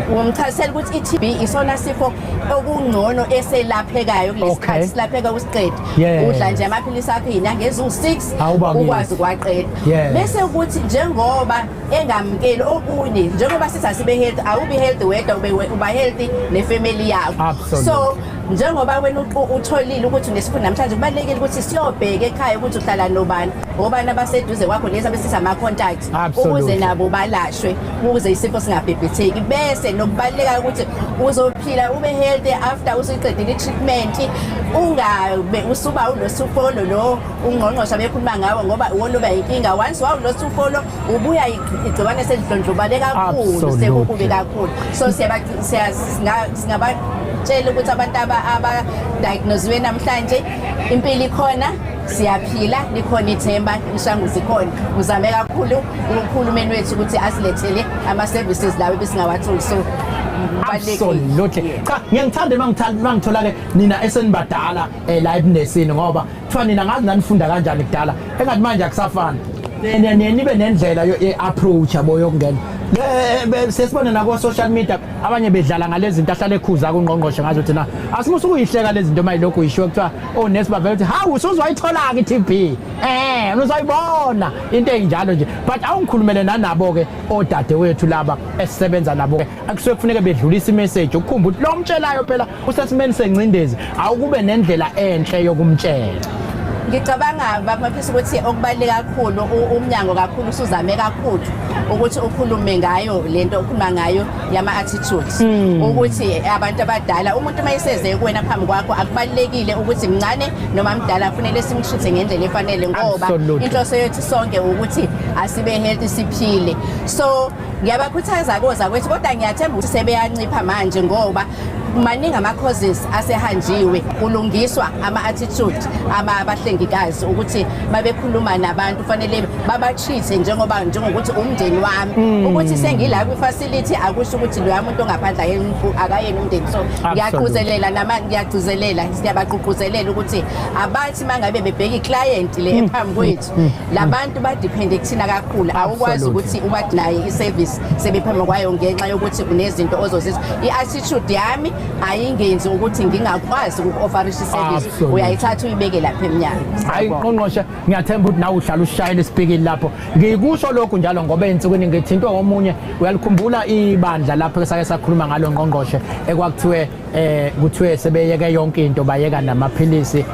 umchazisela ukuthi i-TB isona sifo okungcono eselaphekayo kulesi sikhathi, silapheka usiqede. Udla nje amaphilisi akho iy'nyanga eziwu-6, Awu, bakithi. ukwazi ukwaqeda. Bese kuthi njengoba engamukeli okunye, njengoba sithi asibe healthy, awubi healthy wedwa, ube uba healthy nefamily yakho. So njengoba wena utholile ukuthi unesifo namhlanje, kubalulekile ukuthi siyobheka ekhaya ukuthi uhlala nobani, obani abaseduze kwakho, lezi abesithi ama-contact, ukuze nabo balashwe, ukuze isifo singabhebhetheki. Bese nokubaluleka ukuthi uzophila ube healthy after usuyiqedile i-treatment, ungabe usuba ulosufolo lo ungqongqoshe bekhuluma ngawo, ngoba iwona uba inkinga. Once wawulosufolo, ubuya igciwane selidlondlobale kakhulu, sekukubi kakhulu. So singabatshela ukuthi abantu aba-diagnosiwe namhlanje, impilo ikhona, siyaphila, likhona ithemba, imishanguzo ikhona. Uzame kakhulu uhulumeni wethu ukuthi asilethele ama-services lawo ebesingawatholi, so Kubalulekile. Absolutely. Yeah. Cha, ngiyangithanda uma ngithanda uma ngithola ke nina esenibadala la ebunesini, ngoba kuthiwa nina ngazi nanifunda kanjani kudala, engathi manje akusafani. Nibe nendlela ye-approach yabo yokungena. Sesibone nako social media abanye bedlala ngalezi zinto, ahlale ekhuza kungqongqoshe ngazo ukuthi na asimusa ukuyihleka lezi zinto mayilokhu uyishiwe, kuthiwa onesi bavele ukuthi hawu, usuzwayithola-ke i-TB, uzoyibona into eyinjalo nje. But awungikhulumele nanabo ke odadewethu laba esisebenza nabo ke, akusuke kufuneke bedlulise imessage ukukhumbula ukuthi lo mtshelayo phela usesimeni sengcindezi, awukube nendlela enhle yokumtshela. Ngicabanga, baphisa, ukuthi okubaluleke kakhulu, umnyango kakhulu usuzame kakhulu ukuthi ukhulume ngayo lento okhuluma ngayo yama attitudes, ukuthi abantu abadala, umuntu uma eseze kuwena phambi kwakho, akubalulekile ukuthi mncane noma mdala, kufanele simtreat ngendlela efanele, ngoba inhloso yethu sonke ukuthi asibe healthy, siphile. So ngiyabakhuthaza koza kwethu, kodwa ngiyathemba ukuthi sebeyancipha manje, ngoba maningi ama-courses asehanjiwe kulungiswa ama-attitude abahlengikazi, ukuthi babekhuluma nabantu fanele babatreat njengoba njengokuthi umndeni wami, ukuthi sengila kwi-facility akusho ukuthi loya muntu ongaphandle akayena umndeni. So ngiyagcizelela nama ngiyagcizelela, siyabagqugquzelela ukuthi abathi mangabe bebheka i-client le ephambi kwethu, labantu badepende kuthina kakhulu. Awukwazi ukuthi uba naye i-service sebephambi kwayo ngenxa yokuthi unezinto ozozizwa. I-attitude yami ayingenzi ukuthi ngingakwazi uku-offerisha i-service. Uyayithatha uyibeke lapha emnyango. Hayi ngqongqoshe, ngiyathemba ukuthi nawe uhlala ushayela isipikili lapho. Ngikusho lokhu njalo ngoba ey'nsukwini ngithintwe omunye, uyalikhumbula ibandla lapho esake sakhuluma ngalo, ngqongqoshe, ekwakuthiwe kuthiwe sebeyeke yonke into, bayeka namaphilisi.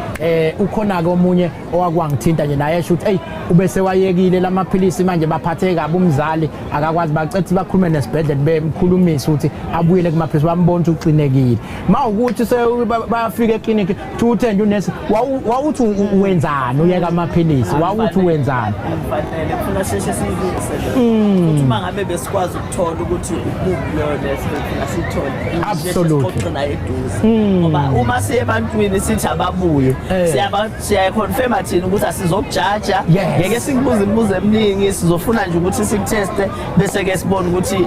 Ukhona ke omunye owakwangithinta nje naye, esho ukuthi hey, ubese wayekile lamaphilisi, manje baphatheke kabi, umzali akakwazi, bacethi bakhulume nesibhedlela bemkhulumisa ukuthi abuyele kumaphilisi, bambona ukuthi uxinekile. Mawukuthi bayafika eklinikhi, thuthe nje unesi, wawuthi wenzani uyeka amaphilisi, wawuthi wenzani? Kufanele kufuna sheshe siyilungise le, futhi uma ngabe besikwazi ukuthola ukuthi ukuphi leyo nesi, befuna siyithole, sixoxe naye eduze, ngoba uma siye ebantwini sithi ababuye, siyaba siyayiconfirma thina ukuthi asizokujaja, ngeke sikubuze imibuzo eminingi, sizofuna nje ukuthi sikuteste, bese ke sibone ukuthi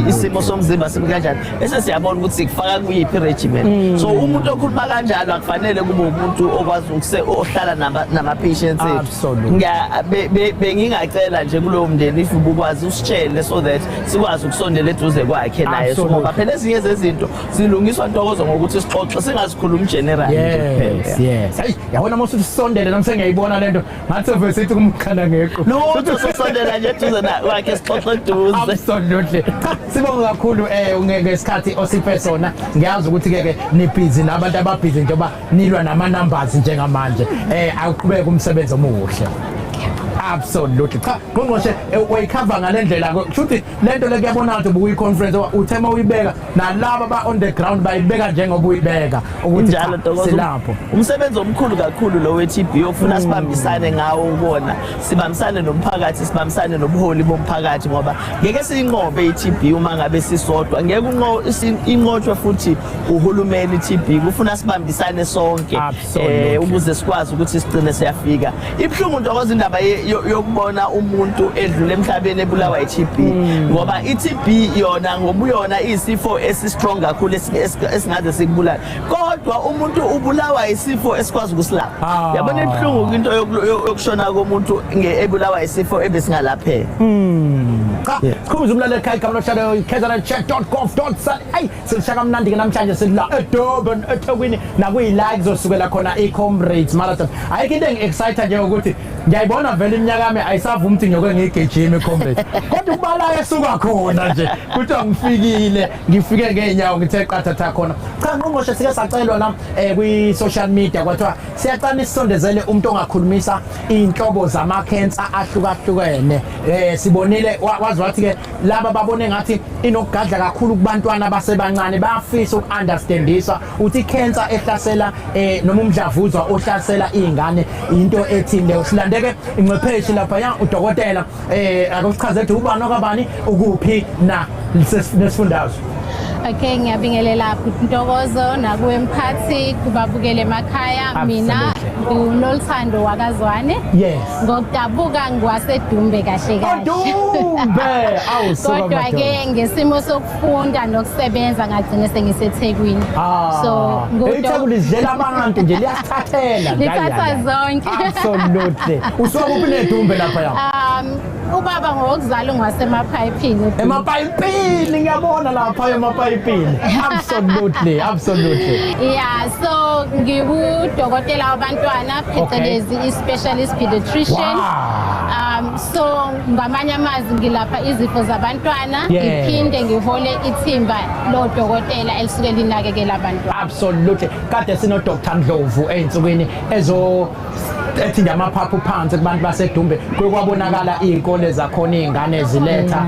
isimo somzimba simi kanjani, bese siyabona ukuthi sikufaka kuyiphi regimen. So umuntu okhuluma kanjalo akufanele kube umuntu okwazi ukuse ohlala nama patients ethu. Bengingacela nje kulowo mndeni, if ubukwazi usitshele so that sikwazi ukusondela eduze kwakhe naye, so ngoba phela ezinye zezinto zilungiswa, Ntokozo, ngokuthi sixoxe, singazikhulumi general nje kuphela. Yes, hey, yabona mase usondele nami sengiyayibona lento, ngathi sevese sithi kumkhanda ngeqo. Lutho, sosondela nje eduze na kwakhe, sixoxe eduze. Absolutely. Cha, sibonga kakhulu ngesikhathi osiphe sona. Ngiyazi ukuthi ke ke ni busy nabantu ababusy njengoba nilwa nama numbers njengamanje. Awuqhubeke umsebenzi omuhle. Absolutely. Cha, ngqongqoshe, wayicover ngalendlela, kushuthi lento le kuyabona ukuthi ubuyi conference, uthe uyibeka nalaba ba on the ground bayibeka njengoba uyibeka ukuthi Injalo, cha, Ntokozo. silapho. Umsebenzi omkhulu kakhulu lo we-TB ofuna sibambisane ngawo ubona sibambisane nomphakathi, sibambisane nobuholi bomphakathi, ngoba ngeke siyinqobe i-TB uma ngabe sisodwa, ngeke inqotshwe futhi uhulumeni i-TB, kufuna sibambisane sonke ukuze sikwazi ukuthi sigcine siyafika. Ibuhlungu, Ntokozo, indaba yokubona umuntu edlula emhlabeni ebulawa i-TB, ngoba i-TB yona ngobuyona iyisifo esi-strong kakhulu esingaze sikubulala, kodwa umuntu ubulawa isifo esikwazi ukusilapha. Yabona, ibuhlungu into yokushona komuntu ebulawa isifo ebesingalapheka. Cha, sikhumbuza umlaleli ekhaya, igama lohlelo kznchat.gov.za. Hey, silishaka kamnandi ke namhlanje, sila eDurban, eThekwini, nakuyila kuzosukela khona i-Comrades Marathon. Ayikho into engi-excite nje ukuthi ngiyayibona vele iminyaka yami ayisavumi ukuthi ngiyoke ngiyigijime i-Comrades, kodwa ukubala esuka khona nje kuthiwa ngifikile, ngifike ngeenyawo, ngithe qathatha khona. Cha ngqongqoshe, sike sacelwa la kwi-social media, kwathiwa siyacela isondezele umuntu ongakhulumisa iy'nhlobo zamakhensa ahlukahlukene. Sibonile wazi wathi ke laba babone ngathi inokugadla kakhulu kubantwana abasebancane, bayafisa uku-understandiswa ukuthi ikhensa ehlasela noma umdlavuzwa ohlasela iy'ngane into ethini leyo. Silandeke ingcwepheshi lapha ya udokotela, akusichazele ukuthi ubani okabani, ukuphi na nesifundazwe. Okay, ngiyabingelela Ntokozo nakuwe mphathi kubabukele emakhaya. Mina nginoluthando wakaZwane. Yes. Ngokudabuka ngwaseDumbe kahle kahle. Odumbe. Awu suka. Kodwa ke ngesimo sokufunda nokusebenza ngagcina sengiseThekwini. Ah. So iTheku lidlela abantu nje liyasithathela. Lithatha zonke. Absolutely. Usuka kuphi neDumbe lapha ya? Ubaba ngokuzalwa ngwasemapayipini. Emapayipini ngiyabona lapha emapayipini. Absolutely, absolutely. Yeah, so ngiwudokotela wabantwana phecelezi i-specialist pediatrician. Wow. So ngamanye amazwi ngilapha izifo zabantwana, ngiphinde ngihole ithimba lodokotela elisuke linakekela abantwana. Absolutely. Kade sino Dr Ndlovu einsukwini ezo ethi nje amaphaphu phansi kubantu baseDumbe kwabonakala izikole zakhona izingane ziletha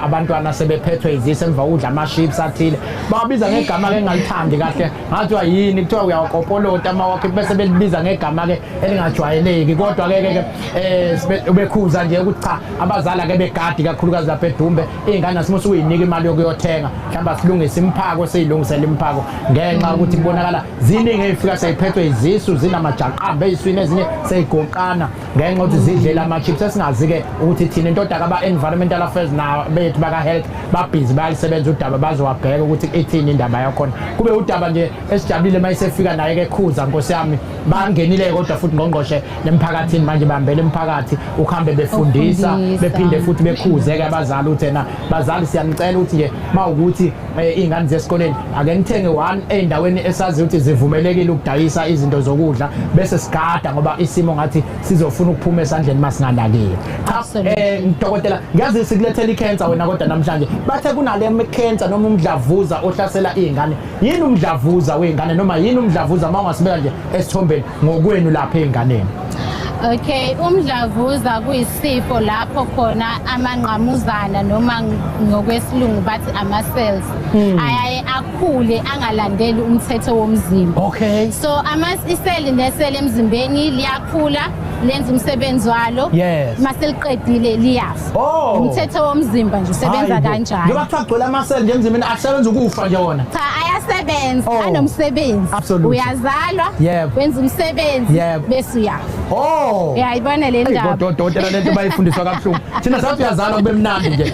abantwana sebephethwe izisu emva ukudla ama-chips athile bawabiza ngegama ke engalithandi kahle ngathiwa yini kuthiwa uyawakopolota amawakhe bese belibiza ngegama ke elingajwayeleki kodwa ke ke ubekhuza nje ukuthi cha abazali ke begadi kakhulukazi lapha eDumbe izingane asimo sukuyinika imali yokuyothenga mhlawumbe asilungise imphako seyilungisela imphako ngenxa ukuthi kubonakala ziningi ezifika seyiphethwe izisu zinamajaqamba eziswini ezinye seyigoqana ngenxa ukuthi zidlela ama-chips esingazi-ke ukuthi thina intodaka aba-environmental affairs na bethu baka-health babhizi bayalisebenza udaba bazowabheka ukuthi ithini indaba yakhona kube udaba nje esijabulile uma isefika naye-ke khuza nkosi yami bangenile kodwa futhi ngqongqoshe nemphakathini manje bambele emphakathi ukuhambe befundisa bephinde futhi bekhuze-ke abazali ukuthi ena bazali siyanicela ukuthi nje uma ukuthi iy'ngane zesikoleni ake nithenge one ey'ndaweni esazi ukuthi zivumelekile ukudayisa izinto zokudla bese sigada ngoba isimo ngathi sizofuna ukuphuma esandleni masinganakile. Cha dokotela ngiyazi sikulethela i-cancer wena kodwa namhlanje bathe kunale cancer noma umdlavuza ohlasela iy'ngane. Yini umdlavuza wey'ngane noma yini umdlavuza uma ungasibeka nje esithombeni ngokwenu lapha ey'nganeni? Okay, umdlavuza kuyisifo lapho khona amangqamuzana noma ngokwesilungu bathi ama-cells ayaye akhule angalandeli umthetho womzimba. Okay. So iseli neseli emzimbeni liyakhula lenza umsebenzi walo. Yes. Maseliqedile liyafa. Oh. Umthetho womzimba nje usebenza kanjalo. Njengoba kuthiwa kugcwele amaseli nje emzimbeni asebenza ukufa nje wona. Cha ayasebenza anomsebenzi. Uyazalwa wenza umsebenzi bese uyafa. Oh. Uyayibona le ndaba. Kodwa dokotela lento bayifundiswa kabuhlungu. Thina sathi uyazalwa kube mnandi nje.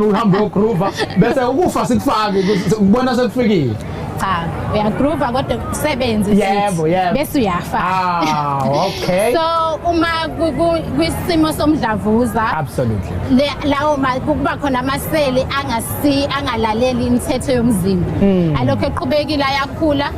Uhambe uyogroove bese ukufa sikufake ukubona sekufikile. Cha, uyagroove kodwa kusebenze. Yebo, yebo. Bese uyafa. Ah, okay. So uma kwisimo somdlavuza absolutely. Lawo kuba khona amaseli angalaleli imithetho yomzimba. Alokho eqhubekile ayakhula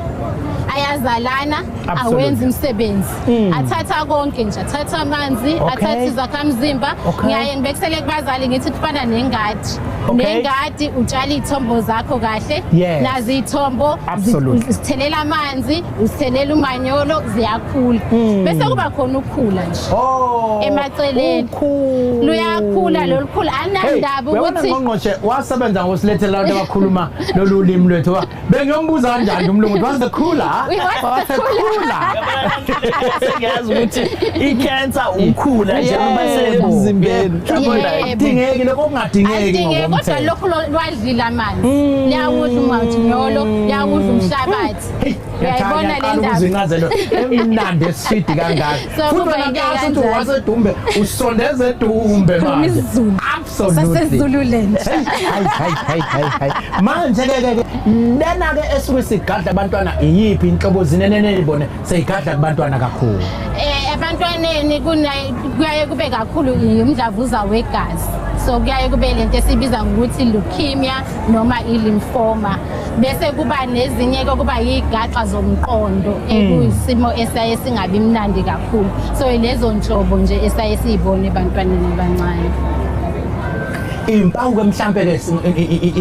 ayazalana awenza umsebenzi athatha konke nje athatha amanzi athatha izakhamzimba. Ngiyaye ngibekisele kubazali ngithi kufana nengadi. Nengadi utshala iy'thombo zakho kahle nazi iy'thombo uzithelele amanzi uzithelele umanyolo ziyakhula bese kuba khona ukukhula nje emaceleni luyakhula lolukhula alinandaba ukuthi ngqongqoshe wasebenza ngosilethela abantu abakhuluma lolu limi lwethu. Bengiyombuza kanjani umlungu what's the cooler? What's the cooler? Sengiyazi ukuthi i-cancer ukhula njengoba semzimbeni. Akudingeki lokho okungadingeki ngokomthetho. Kodwa lokho lwadlila amanzi. Liyawudla umanyolo, liyawudla umhlabathi. Uyayibona le ndaba. Izincazelo emnandi eswidi kangaka. Futhi wena kuyazi ukuthi waseDumbe usondeze eDumbe manje. Absolutely. Sasezululand. Hayi hayi hayi hayi. Manje ke ke lena ke esuke sigadla abantwana iyiphi inhlobo zinenene ibone seyigadla kubantwana kakhulu? Ebantwaneni kuyaye kube kakhulu umdlavuza wegazi. So kuyaye kube lento esibiza ngokuthi leukemia noma i-lymphoma. Bese kuba nezinye kuba yigaxa zomqondo ekuyisimo esaye singabi mnandi kakhulu. So lezo nhlobo nje esaye siyibone ebantwaneni abancane. Impawu ke mhlambe ke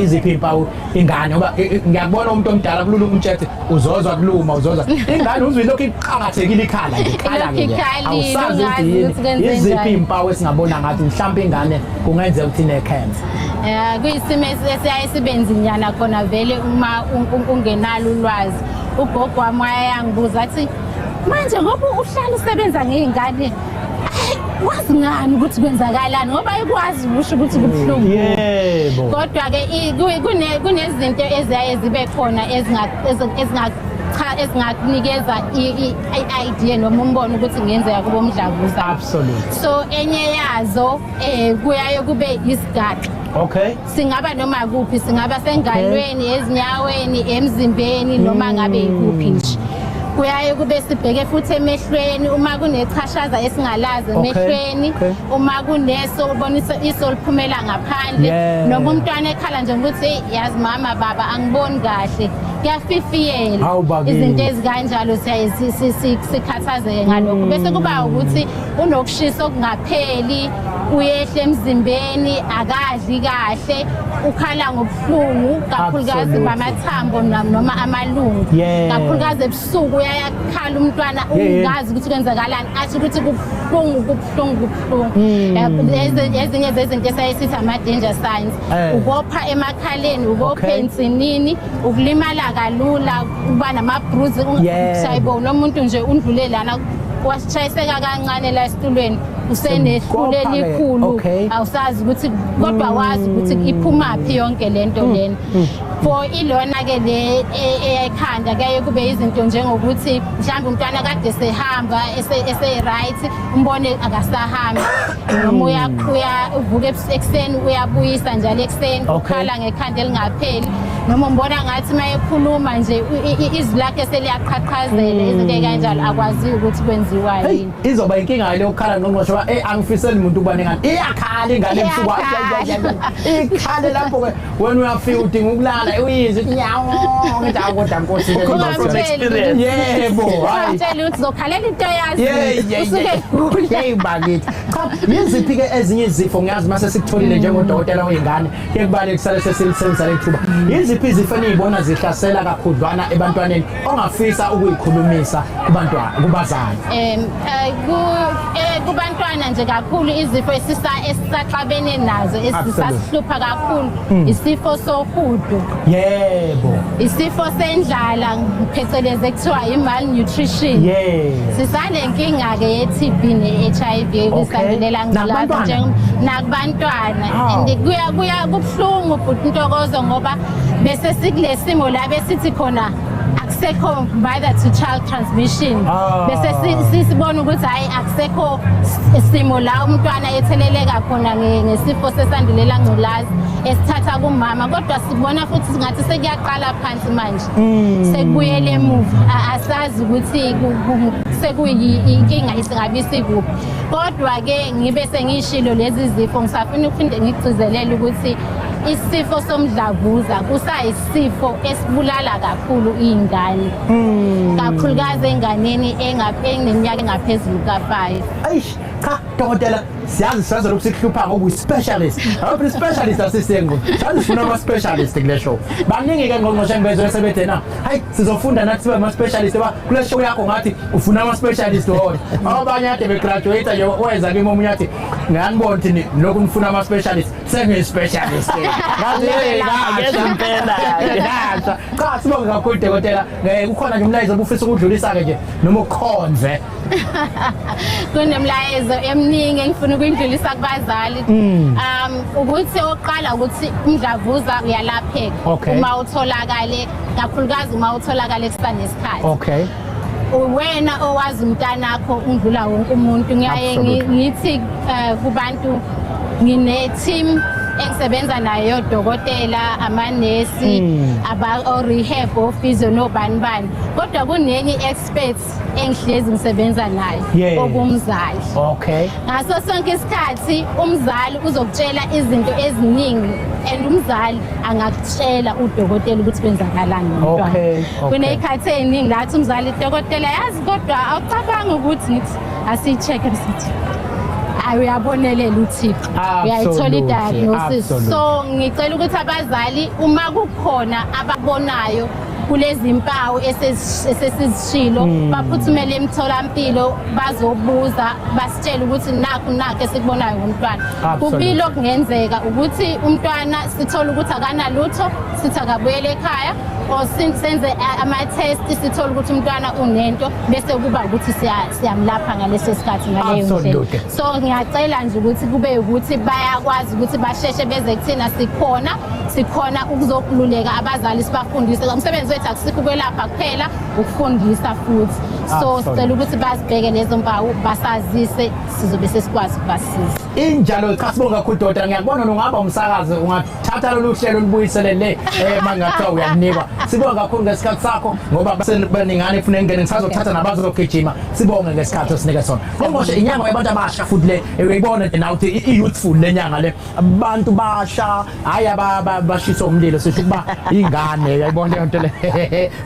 iziphi impawu ingane ngoba ngiyakubona umuntu omdala kulula ukumtshela uzozwa kuluma uzozwa ingane uzwe lokhu iqhakathekile ikhala nje ikhala nje awusazi ukuthi iziphi impawu esingabona ngathi mhlambe ingane kungenzeka ukuthi ine cancer. Kuyisimo esiyaye sibenzinyana khona vele uma ungenalo ulwazi. Ugogo wami wayangibuza athi manje ngoba uhlala usebenza ngey'ngane Wazi ngani ukuthi kwenzakalani, ngoba ikwazi ukusho ukuthi kubuhlungu. Kodwa ke kunezinto eziyaye zibe khona ezingakunikeza i-idea noma umbono ukuthi kungenzeka kube umdlavuza. So enye yazo kuyaye kube isigaxa. Singaba noma kuphi, singaba sengalweni, ezinyaweni, emzimbeni, noma ngabe ikuphi nje. Kuyaye kube sibheke futhi emehlweni uma kunechashaza esingalazi emehlweni, uma kuneso ubonisa iso liphumela ngaphandle, noma umntwana ekhala nje ukuthi hey, yazi mama baba angiboni kahle, kuyafifiyela. Izinto ezikanjalo siyaye sikhathazeke ngalokho. Bese kuba ukuthi unokushisa okungapheli, uyehla emzimbeni, akadli kahle, ukhala ngobuhlungu kakhulukazi bamathambo noma amalungu, kakhulukazi ebusuku uyayakhala umntwana, ungazi ukuthi kwenzakalani, athi ukuthi kubuhlungu kubuhlungu kubuhlungu. Ezinye zezinto esayisithi ama-danger signs, ukopha emakhaleni, ukopha ensinini, ukulimala kalula, ukuba nama-bruise. Sayibo lo muntu nje undlule lana washayiseka kancane la esitulweni, usenehlule elikhulu, awusazi ukuthi kodwa wazi ukuthi iphumaphi yonke lento lena. For ilona ke le ekhanda kuyaye kube izinto njengokuthi mhlawumbe umntwana kade sehamba ese right, umbone akasahambi, noma uvuka ekuseni uyabuyisa njalo ekuseni, ukhala ngekhanda elingapheli, noma umbona ngathi uma ekhuluma nje izwi lakhe seliyaqhaqhazela, izinto ey'kanjalo akwaziyo ukuthi kwenziwa yini. Izoba inkinga le yokukhala ngqongqoshe, angifiseli umuntu ukuba nengane iyakhala ingane ebusuku, ikhale lapho ke wena uyafika udinga ukulala, uyizwe ukuthi nyawo ngithi awu kodwa nkosi. Yebo, hayi utshela ukuthi uzokhalela into yazi usuke egula. Hey bakithi, cha yiziphi ke ezinye izifo, ngiyazi mase sikutholile njengodokotela wengane ke kubale kusale sesilisebenzisa lethuba, yiziphi izifo enizibona zihlasela kakhudlwana ebantwaneni ongafisa ukuyikhulumisa kubantwana kubazali? Kubantwana nje kakhulu izifo esisaxabene nazo esisasihlupha kakhulu, isifo sohudo. Yebo. Isifo sendlala, phecelezi ekuthiwa i-malnutrition. Sisanenkinga ke ye-TB ne-HIV kusandulela ngculaza nje nakubantwana, and kuya kubuhlungu futhi Ntokozo, ngoba bese sikulesimo la besithi khona akusekho mother to child transmission, bese sisibona ukuthi hayi akusekho simo la umntwana etheleleka khona ngesifo sesandulela ngculazi esithatha kumama, kodwa sibona futhi singathi sekuyaqala phansi manje, sekubuyele emuva, asazi ukuthi sekuyinkinga isingabe isikuphi. Kodwa ke ngibe sengishilo lezi zifo, ngisafuna ukuphinde ngigcizelele ukuthi isifo somdlavuza kusayisifo esibulala kakhulu iy'ngane, kakhulukazi enganeni eneminyaka engaphezulu ka-5. Eish, cha dokotela, siyazi siyazi lokhu sikuhlupha ngoba uyi-specialist. Awuphi specialist asisengo. Siyazi sifuna ama-specialist kule show. Baningi ke ngqongqoshe engibezwe sebethe na, hayi sizofunda nathi sibe ama-specialist ba kule show yakho, ngathi ufuna ama-specialist wona. Abanye kade begraduate nje wenza kimi omunye athi ngiyanibona ukuthi lokhu nifuna ama-specialist, sengiyi-specialist. Ngathi hey impela. Kasha. Cha sibonge kakhulu dokotela. Kukhona nje umlayezo obufisa ukudlulisa ke nje noma ukukhonze? Kunemlayezo eminingi engifuna ukuyidlulisa kubazali. Ukuthi oqala ukuthi umdlavuza uyalapheka uma utholakale, kakhulukazi uma utholakale kusanesikhathi. Wena owazi umntanakho undlula wonke umuntu. Ngiyaye ngithi kubantu, ngine team engisebenza nayo yodokotela, amanesi, aba o-rehab, o-physio nobani bani, kodwa kunenye i-expert engihlezi ngisebenza nayo, okumzali. Ngaso sonke isikhathi umzali uzokutshela izinto eziningi, and umzali angakutshela udokotela ukuthi kwenzakalani ngomntwana. Kuney'khathi ey'ningi lathi umzali, dokotela yazi kodwa awucabangi ukuthi, ngithi asiyi-check-e, sithi ayi uyabonelela uThixo, uyayithola i-diagnosis. So ngicela ukuthi abazali uma kukhona ababonayo kulezi mpawu esesizishilo, baphuthumele emtholampilo bazobuza, basitshele ukuthi nakhu nakhu esikubonayo ngomntwana. Kubili okungenzeka, ukuthi umntwana sithole ukuthi akanalutho, sithi akabuyele ekhaya. Or senze ama-test, sithole ukuthi umntwana unento, bese kuba ukuthi siyamlapha ngaleso sikhathi ngaleyo ndlela. So ngiyacela nje ukuthi kube ukuthi bayakwazi ukuthi basheshe beze kuthina. Sikhona ukuzokululeka abazali, sibafundise. Umsebenzi wethu akusikho ukwelapha kuphela, ukufundisa futhi. So sicela ukuthi bazibheke lezo mpawu, basazise, sizobe sesikwazi ukubasiza. Injalo. Cha, sibonga kakhulu, dokotela. Ngiyakubona ungaba umsakazi, ungathatha lolu hlelo olubuyisele le mangathiwa uyakunikwa. Sibonga kakhulu ngesikhathi sakho, ngoba baningane kufuneka ngene, ngisazothatha nabazogijima. Sibonge ngesikhathi osinike sona, Ngqongqoshe. Inyanga yabantu abasha futhi le, uyayibona nje nawe ukuthi i-youthful le nyanga le, abantu basha, hayi abashisa umlilo, sisho ukuba ingane. Uyayibona leyo nto le.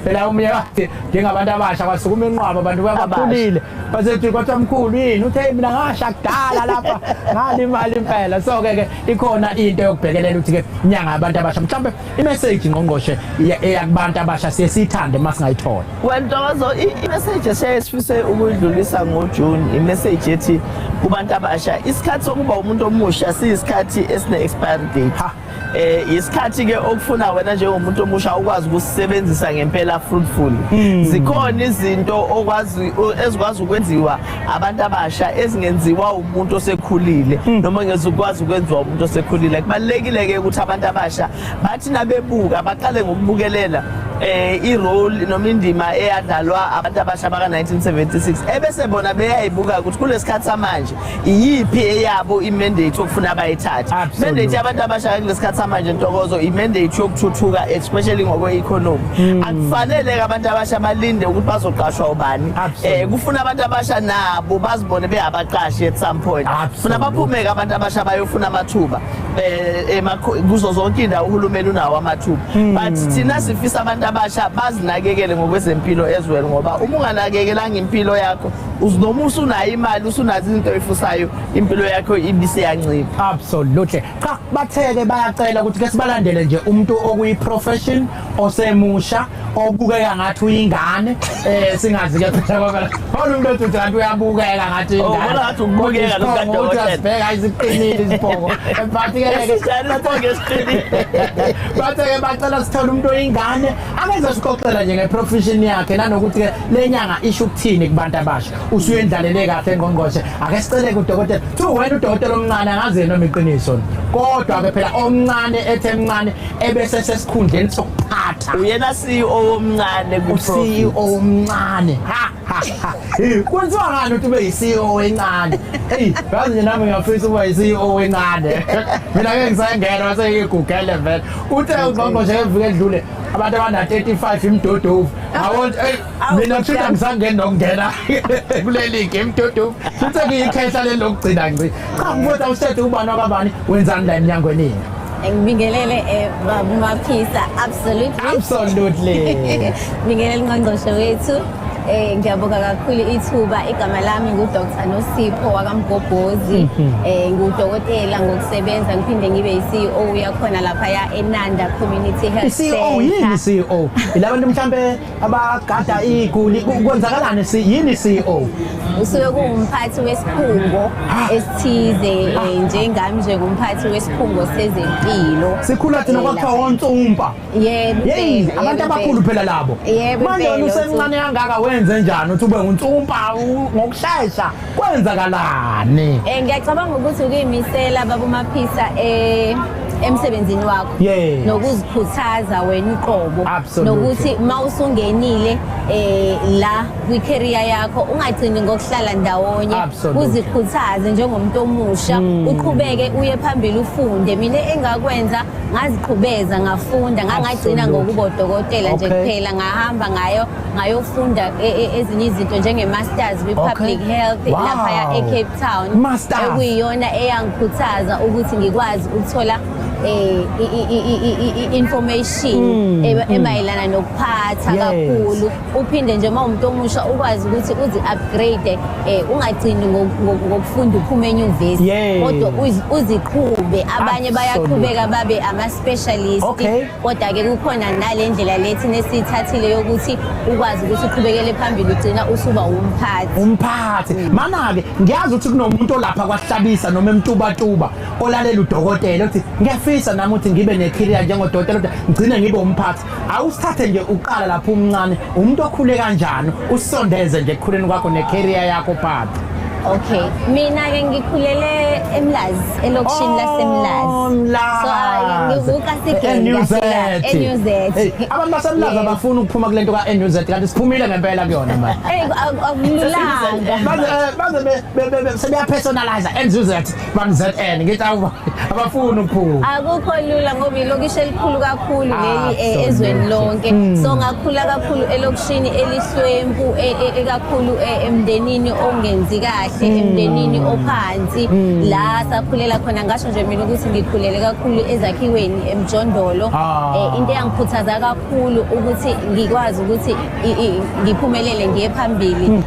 Phela omunye wathi njengabantu abasha kwasukuma inqwaba abantu bakhulile, basethi kodwa mkhulu yini? Uthe mina ngasha kudala lapha, ngalimali impela. So ke ikhona into yokubhekelela ukuthi ke inyanga yabantu abasha, mhlawumbe i-message, Ngqongqoshe, eyakubantu abasha siye siyithande masingayithola. Well, Ntokozo, i-message esiyaye sifise ukuyidlulisa ngoJune, i-message ethi kubantu abasha, isikhathi sokuba umuntu omusha siyisikhathi esine-expiry date. Isikhathi ke okufuna wena njengomuntu omusha ukwazi ukusebenzisa ngempela fruitful. Zikhona izinto okwazi ezikwazi ukwenziwa abantu abasha ezingenziwa umuntu osekhulile, noma ngezukwazi ukwenziwa umuntu osekhulile. Kubalekile ke ukuthi abantu abasha bathi nabebuka baqale ngokubukelela i-role noma indima eyadlalwa abantu abasha baka 1976, ebese bona beyayibuka ukuthi kulesikhathi samanje iyiphi eyabo i-mandate okufuna bayithathe. Mandate yabantu abasha kulesikhathi samanje, Ntokozo, i-mandate yokuthuthuka, especially ngokwe-economy. Akufanele abantu abasha balinde ukuthi bazoqashwa ubani. Kufuna abantu abasha nabo bazibone beyabaqashi at some point. Funa baphume-ke abantu abasha bayofuna amathuba kuzo zonke indawo. Uhulumeni unawo amathuba, but thina sifisa abantu abasha bazinakekele ngokwezempilo as well, ngoba uma unganakekelanga impilo yakho, noma usunayo imali, usunazo izinto oyifusayo, impilo yakho ibiseyancipha. Absolutely. Cha, batheke bayacela ukuthi ke sibalandele nje umuntu okuyi profession osemusha obukeka ngathi uyingane, singazi ke phela ngoba khona umuntu othi kanti uyabukeka ngathi Oh, ingane. ubona ngathi ukubukeka lokhu kadokotela. Uyasibheka isiqinile isibhongo. But ke Esijana isibhongo esiqinile. Bathe-ke bacela sithole umuntu oyingane akeze sixoxela nje nge-profession yakhe, nanokuthi ke le nyanga isho ukuthini kubantu abasha. Usuyendlalele kahle, Ngqongqoshe. Ake sicele kudokotela thu wena, udokotela omncane, angazi noma iqiniso, kodwa ke phela omncane ethe emncane ebese sesikhundleni sokuphatha. Uyena CEO omncane ku-CEO omncane. Ha ha ha. Hey, kwenziwa ngani ukuthi ube yi-CEO encane? Hey, yazi nje nami ngiyafisa ukuba yi-CEO encane. Mina ngeke ngisayengena, base ngigugele vele. Uthe uNgqongqoshe evike edlule abantu abana 35 imdodovu. Awon't, hey, mina kushuthi angisangeni nokungena kuleli game dodovu. Futhi ngiyikhehla leli lokugcina ngci. Cha mfowethu, awusithethe ubani wakabani, wenzani la eminyangweni? Ngibingelele baba Maphisa, absolutely. Absolutely. Ngibingelele ngqongqoshe wethu. Ngiyabonga kakhulu ithuba. Igama lami ngu-Dr Nosipho wakaMgobhozi. Ngudokotela ngokusebenza, ngiphinde ngibe yi-CEO yakhona lapha ya eNanda Community Health I-CEO yini? CEO ilabantu mhlambe abagada iguli, kwenzakalani? Yini CEO? Usuke kuwumphathi wesikhungo esithize, njengami nje ngumphathi wesikhungo sezempilo. Sikhula thina kwakuthiwa ontsumpa. Yebo. Yeyi, Impela, abantu yebo, abakhulu phela labo. Yebo, Manje wena impela, usemncane kangaka, wenze njani ukuthi ube ngunsumpa ngokushesha? Kwenzakalani? Ngiyacabanga ukuthi ukuyimisela, baba uMaphisa, emsebenzini wakho nokuzikhuthaza wena uqobo, nokuthi mawusungenile la kwi-career yakho ungagcini ngokuhlala ndawonye. Uzikhuthaze njengomuntu omusha, uqhubeke uye phambili, ufunde. Mina engakwenza, ngaziqhubeza, ngafunda, ngangagcina ngokuba udokotela nje kuphela, ngahamba ngayo ngayofunda ezinye izinto njenge-masters kwi-public health laphaya e-Cape Town, Masters. ekuyiyona eyangikhuthaza ukuthi ngikwazi ukuthola information emayelana nokuphatha kakhulu. Uphinde nje uma umuntu omusha ukwazi ukuthi uzi-upgrade, ungagcini ngokufunda uphume enyuvesi, kodwa uziqhube. Abanye bayaqhubeka babe ama-specialist, kodwa-ke kukhona nale ndlela lethi nesiyithathile yokuthi ukwazi ukuthi uqhubekele phambili, ugcina usuba umphathi. Umphathi. Mana-ke ngiyazi ukuthi kunomuntu olapha kwaHlabisa noma eMtubatuba olalela udokotela uthi ngiyafisa. Ngiyafisa nami ukuthi ngibe necareer njengodokotela, kodwa ngigcine ngibe umphathi. Awusithathe nje uqala lapho umncane, umuntu okhule kanjani, usondeze nje ekukhuleni kwakho necareer yakho phathi. Okay, mina ke ngikhulele eMlazi, elokishini laseMlazi. Mlazi. So ngivuka sigeni NUZ. kahle NUZ. Hey, abantu baseMlazi abafuni ukuphuma kule nto ka-NUZ, kanti siphumile ngempela kuyona manje. Hey, akululanga. Baze sebeyapersonalize NUZ bang ZN, ngithi awu, abafuni ukuphuma. Akukho lula ngoba ilokishi elikhulu kakhulu leli ezweni lonke. So ngakhula kakhulu elokishini elihlwempu, ekakhulu emndenini ongenzi kahle, emndenini ophansi la sakhulela khona. Ngasho nje mina ukuthi ngikhulele kakhulu ezakhiweni emjondolo. Into eyangikhuthaza kakhulu ukuthi ngikwazi ukuthi ngiphumelele ngiye phambili,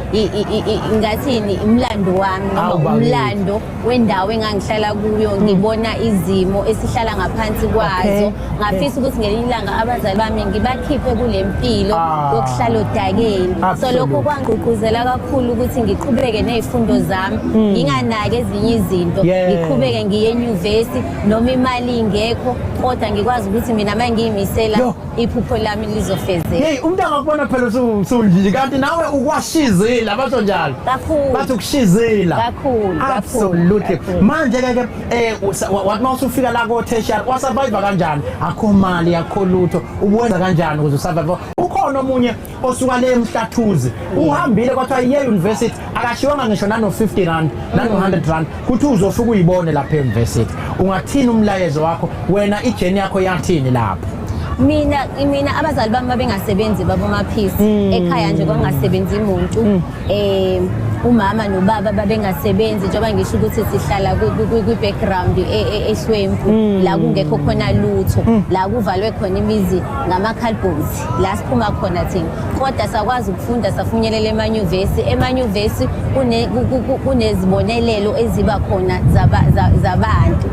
ngathini, umlando wami noma Awu, bakithi. umlando wendawo engangihlala kuyo, ngibona izimo esihlala ngaphansi kwazo. Ngafisa ukuthi ngelinye ilanga abazali bami ngibakhiphe kule mpilo yokuhlala odakeni. So lokho kwangigqugquzela kakhulu ukuthi ngiqhubeke ney'fundo zami, nginganaki ezinye izinto, ngiqhubeke ngiye enyuvesi noma imali ingekho, kodwa ngikwazi ukuthi mina uma ngiyimisela iphupho lami lizofezeka. Hey, umuntu angakubona phela usunjini, kanti nawe ukwashizila, basho njalo. Kakhulu. Bathi ukushizila. Kakhulu, kakhulu, Absolutely. kakhulu. Manje ke wathi mawusufika la ko tertiary, wasurvive kanjani? Akho mali, akho lutho. Ubuwenza kanjani ukuze usurvive? Ukhona omunye osuka le eMhlathuze, uhambile kwathiwa iye university, akashiwanga ngisho nano 50 rand, nano 100 rand, kuthi uzofika uyibone lapha e-university. Ungathini umlayezo wakho wena, ijourney yakho yathini lapho? Mina abazali bami babengasebenzi, babomaphisi. Ekhaya nje kwangasebenzi umuntu, umama nobaba babengasebenzi, njengoba ngisho ukuthi sihlala kwi-background ehlwempu, la kungekho khona lutho, la kuvalwe khona imizi ngama-cardboards, la siphuma khona thina. Kodwa sakwazi ukufunda, safinyelela emanyuvesi. Emanyuvesi kunezibonelelo eziba khona zabantu,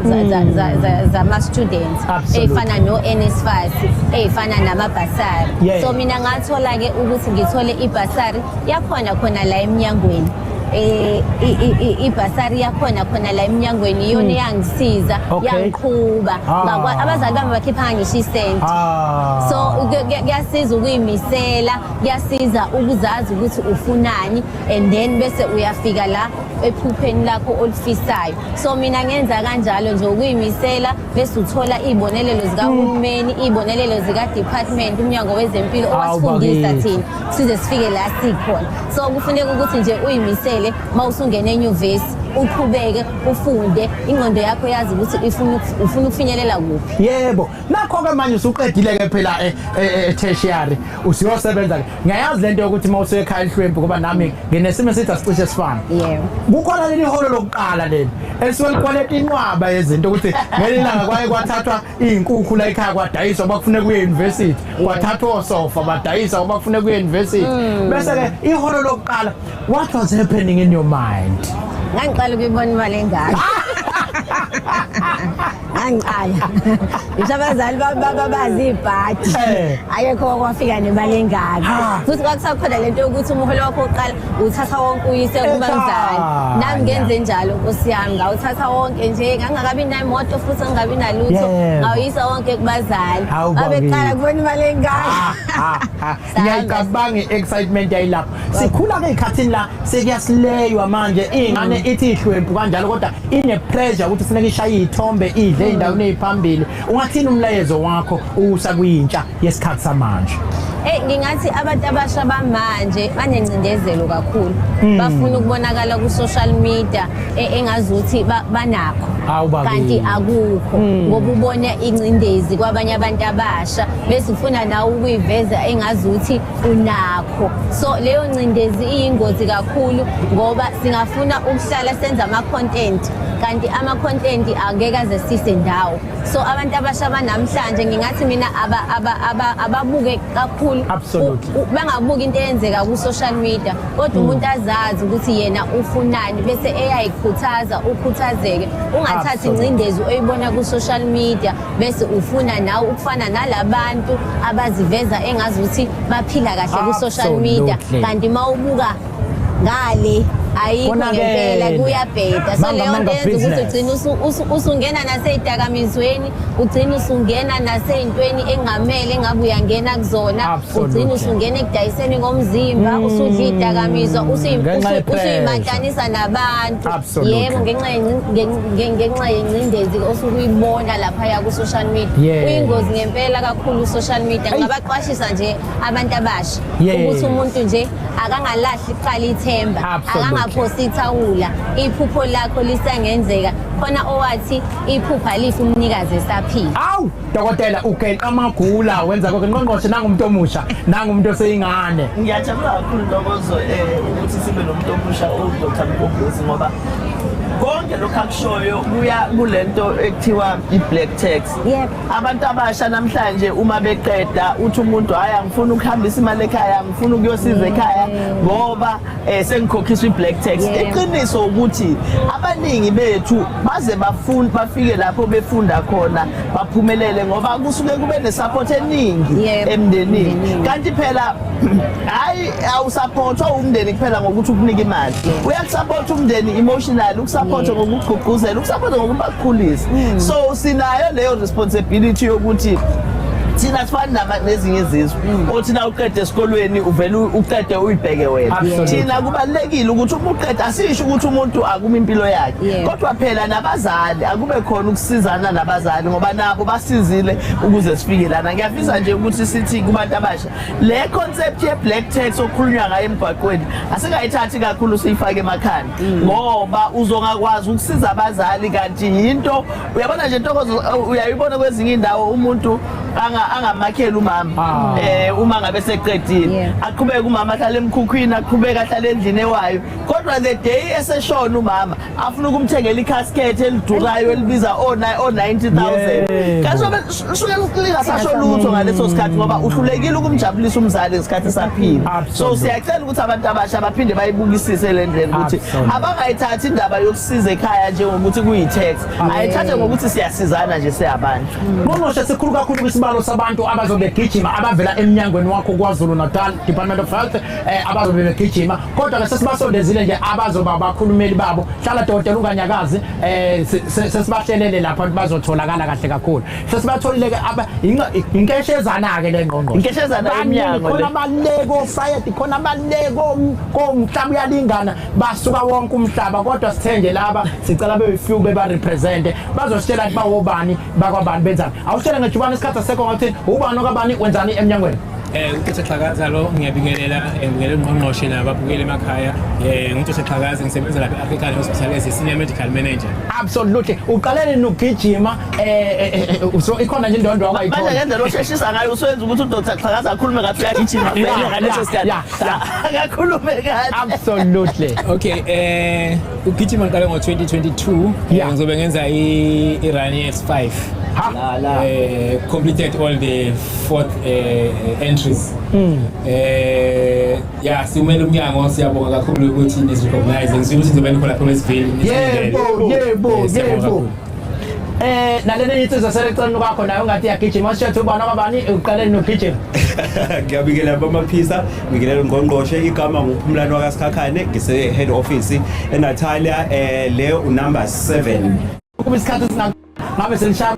zama-students, ey'fana no-NSFAS, ey'fana namabhasari. So mina ngathola-ke ukuthi ngithole ibhasari yakhona khona la emnyangweni, ibhasari yakhona khona la emnyangweni, iyona eyangisiza, yangiqhuba. Abazali bami bakhiphanga ngisho isenti. So kuyasiza ukuyimisela, kuyasiza ukuzazi ukuthi ufunani, and then bese uyafika la ephupheni lakho olifisayo. So mina ngenza kanjalo nje, ukuyimisela, bese uthola iy'bonelelo zikahulumeni, iy'bonelelo zika-department, umnyango wezempilo owasifundisa bakithi. thina size sifike la sikhona. So kufuneka ukuthi nje uyimisele uma usungena enyuvesi, uqhubeke ufunde, ingqondo yakho yazi ukuthi ufuna ukufinyelela kuphi. Yebo, nakho ke manje usuqedile ke phela e-tertiary, usuyosebenza ke. Ngiyayazi lento yokuthi uma usuye ekhaya elihlwempu, ngoba nami nginesimo esithi asicishe sifane. Kukhona leli holo lokuqala leli elisuke likwaleta inqwaba yezinto, ukuthi ngelinye ilanga kwaye kwathathwa iy'nkukhu la ekhaya kwadayiswa ngoba kufuneka kuye university, kwathathwa osofa badayisa ngoba kufuneka kuye university. Bese-ke iholo lokuqala, what was happening in your mind? Ngangiqala ukuyibona imali engaka, ngangiqala ngisho abazali babazi ibhadi, akekho kwafika nemali engaka. Futhi kwakusakhona lento yokuthi umholo wakho wokuqala uthatha wonke uyise kubazali. Nami ngenze njalo, nkosi yami, ngawuthatha wonke nje, ngangakabi namoto futhi ngingabi nalutho, ngawuyisa wonke kubazali. Babeqala kubona imali engaka. Ngiyayicabanga i-excitement yayilapho. Sikhula-ke ey'khathini la sekuyasileywa manje, iy'ngane ithi ihlwempu kanjalo, kodwa ine-pressure ukuthi kufuneka ishaye iy'thombe, idle ey'ndaweni ey'phambili. Ungathini umlayezo wakho usa kwintsha yesikhathi samanje? Eh, ngingathi abantu abasha bamanje banencindezelo kakhulu. Bafuna ukubonakala ku social media engazuthi banakho. Hawu, bakithi. Kanti akukho, ngoba ubona incindezi kwabanye abantu abasha bese ufuna nawe ukuyiveza engazuthi unakho. So leyo ncindezi iyingozi kakhulu, ngoba singafuna ukuhlala senza ama content, kanti ama content angeke aze sise ndawo. So abantu abasha banamhlanje, ngingathi mina ababuke kakhulu, bangabuki into eyenzeka ku social media, kodwa umuntu azazi ukuthi yena ufunani bese eyayikhuthaza, ukhuthazeke, ungathathi incindezi oyibona ku social media bese ufuna nawe ukufana nalabantu abaziveza engazuthi baphila kahle ku social media, kanti mawubuka ngale Ayikho ngempela, kuyabheda. So leyo nto yenza ukuthi ugcine usungena nasey'dakamizweni, ugcine usungena nasey'ntweni engamele engabe uyangena kuzona, ugcine usungena ekudayiseni ngomzimba, usudla iy'dakamizwa, usuyimatanisa nabantu. Yebo, ngenxa ngenxa yengcindezi osuke uyibona laphaya ku-social media. Kuyingozi ngempela kakhulu u-social media. Ngingabaqwashisa nje abantu abasha ukuthi umuntu nje akangalahli kuqala ithemba, akangaphosi ithawula, iphupho lakho lisangenzeka. Khona owathi iphupha lifa umnikazi esaphila. Awu dokotela, ugenqa amagula wenza konke. Ngqongqoshe, nangumuntu omusha, nangumuntu oseyingane. Ngiyajabula kakhulu Ntokozo ukuthi sibe nomuntu omusha uDr Mgobhozi, ngoba konke lokhu akushoyo kuya kulento ekuthiwa i-black tax. Abantu abasha namhlanje uma beqeda uthi umuntu, hayi, angifuni ukuhambisa imali ekhaya, angifuni ukuyosiza ekhaya ngoba sengikhokhiswa i-black tax. Iqiniso ukuthi abaningi bethu baze bafunda bafike lapho befunda khona baphumelele ngoba kusuke kube ne-support eningi emndenini. Kanti phela hayi, awusupportwa umndeni kuphela ngokuthi ukunika imali, uyakusupport umndeni emotionally, ukusupport ngokugqugquzela, ukusupport ngokubakhulisa. So sinayo leyo responsibility yokuthi thina sifani nezinye izizwe othi na uqede esikolweni uvele uqede uyibheke wena. Thina kubalulekile ukuthi uma uqeda, asisho ukuthi umuntu akuma impilo yakhe, kodwa phela nabazali akube khona ukusizana nabazali ngoba nabo basizile ukuze sifike lana. Ngiyafisa nje ukuthi sithi kubantu abasha, le concept ye black tax okukhulunywa ngayo emgwaqweni asingayithathi kakhulu siyifake emakhanda, ngoba uzongakwazi ukusiza abazali. Kanti yinto uyabona nje Ntokozo, uyayibona kwezinye indawo umuntu angamakheli umama uma ngabe seqedile, aqhubeke umama ahlale emkhukhwini, aqhubeke ahlale endlini ewayo, kodwa the day eseshona umama afuna ukumthengela i-casket elidurayo elibiza o 90000. Kasobe suke lingasasho lutho ngaleso sikhathi ngoba uhlulekile ukumjabulisa umzali ngesikhathi esaphila. So siyacela ukuthi abantu abasha baphinde bayibukisise le ndlela ukuthi abangayithathi indaba yokusiza ekhaya njengokuthi kuyi-tax, ayithathe ngokuthi siyasizana nje siyabantu. Ngqongqoshe, sikhulu kakhulu kwisibalo sabantu abazobe begijima abavela emnyangweni wakho KwaZulu Natal Department of Health, abazobe begijima, kodwa ke sesibasondezile nje abazoba abakhulumeli babo. Hlala dokotela, unganyakazi. Sesibahlelele lapha abantu bazotholakala kahle kakhulu. Sesibatholile ke inkeshezana ke le, ngqongqoshe. Inkeshezana yomnyango le. Khona abaleko Fayed, khona abaleko komhlaba uyalingana, basuka wonke umhlaba, kodwa sithe nje laba sicela beyifew beba represent, bazositshela ukuthi bawobani, bakwabani, benzani. Awusitshele ngejubane, isikhathi asekho, ngathi ubani okabani, wenzani emnyangweni? uDr Xhakaza lo, ngiyabingelela, ngibingelela ungqongqoshe nababukeli emakhaya. NguDr Xhakaza, ngisebenza lapha e-African Hospital as a senior medical manager. Absolutely. Uqalele nokugijima, so ikhona nje indondo manje awayithola? Ngendlela osheshisa ngayo usuwenza ukuthi uDr Xhakaza akhulume ngathi uyagijima vele ngaleso sikhathi. Akakhulume kahle. Absolutely. Okay, ugijima ngiqale ngo-2022. Ngizobe ngenza i-run S5. Ha. Completed all the fourth entries. Yeah, simele umnyango, siyabonga kakhulu ukuthi nisi-recognize. Ngizwile ukuthi nizobe nikhona lapha eWestville. Yebo. Siyabonga kakhulu. Nalena insizwa seleceleni kwakho nayo ngathi iyagijima, wasitshela ubani okabani, uqalele nokugijima? Ngiyabingelela bamaphisa, ngibingelela ungqongqoshe. Igama nguPhumlani wakaSikhakhane, ngise head office eNatalia, le unumber 7. Kuba isikhathi singa ngabe senishaya.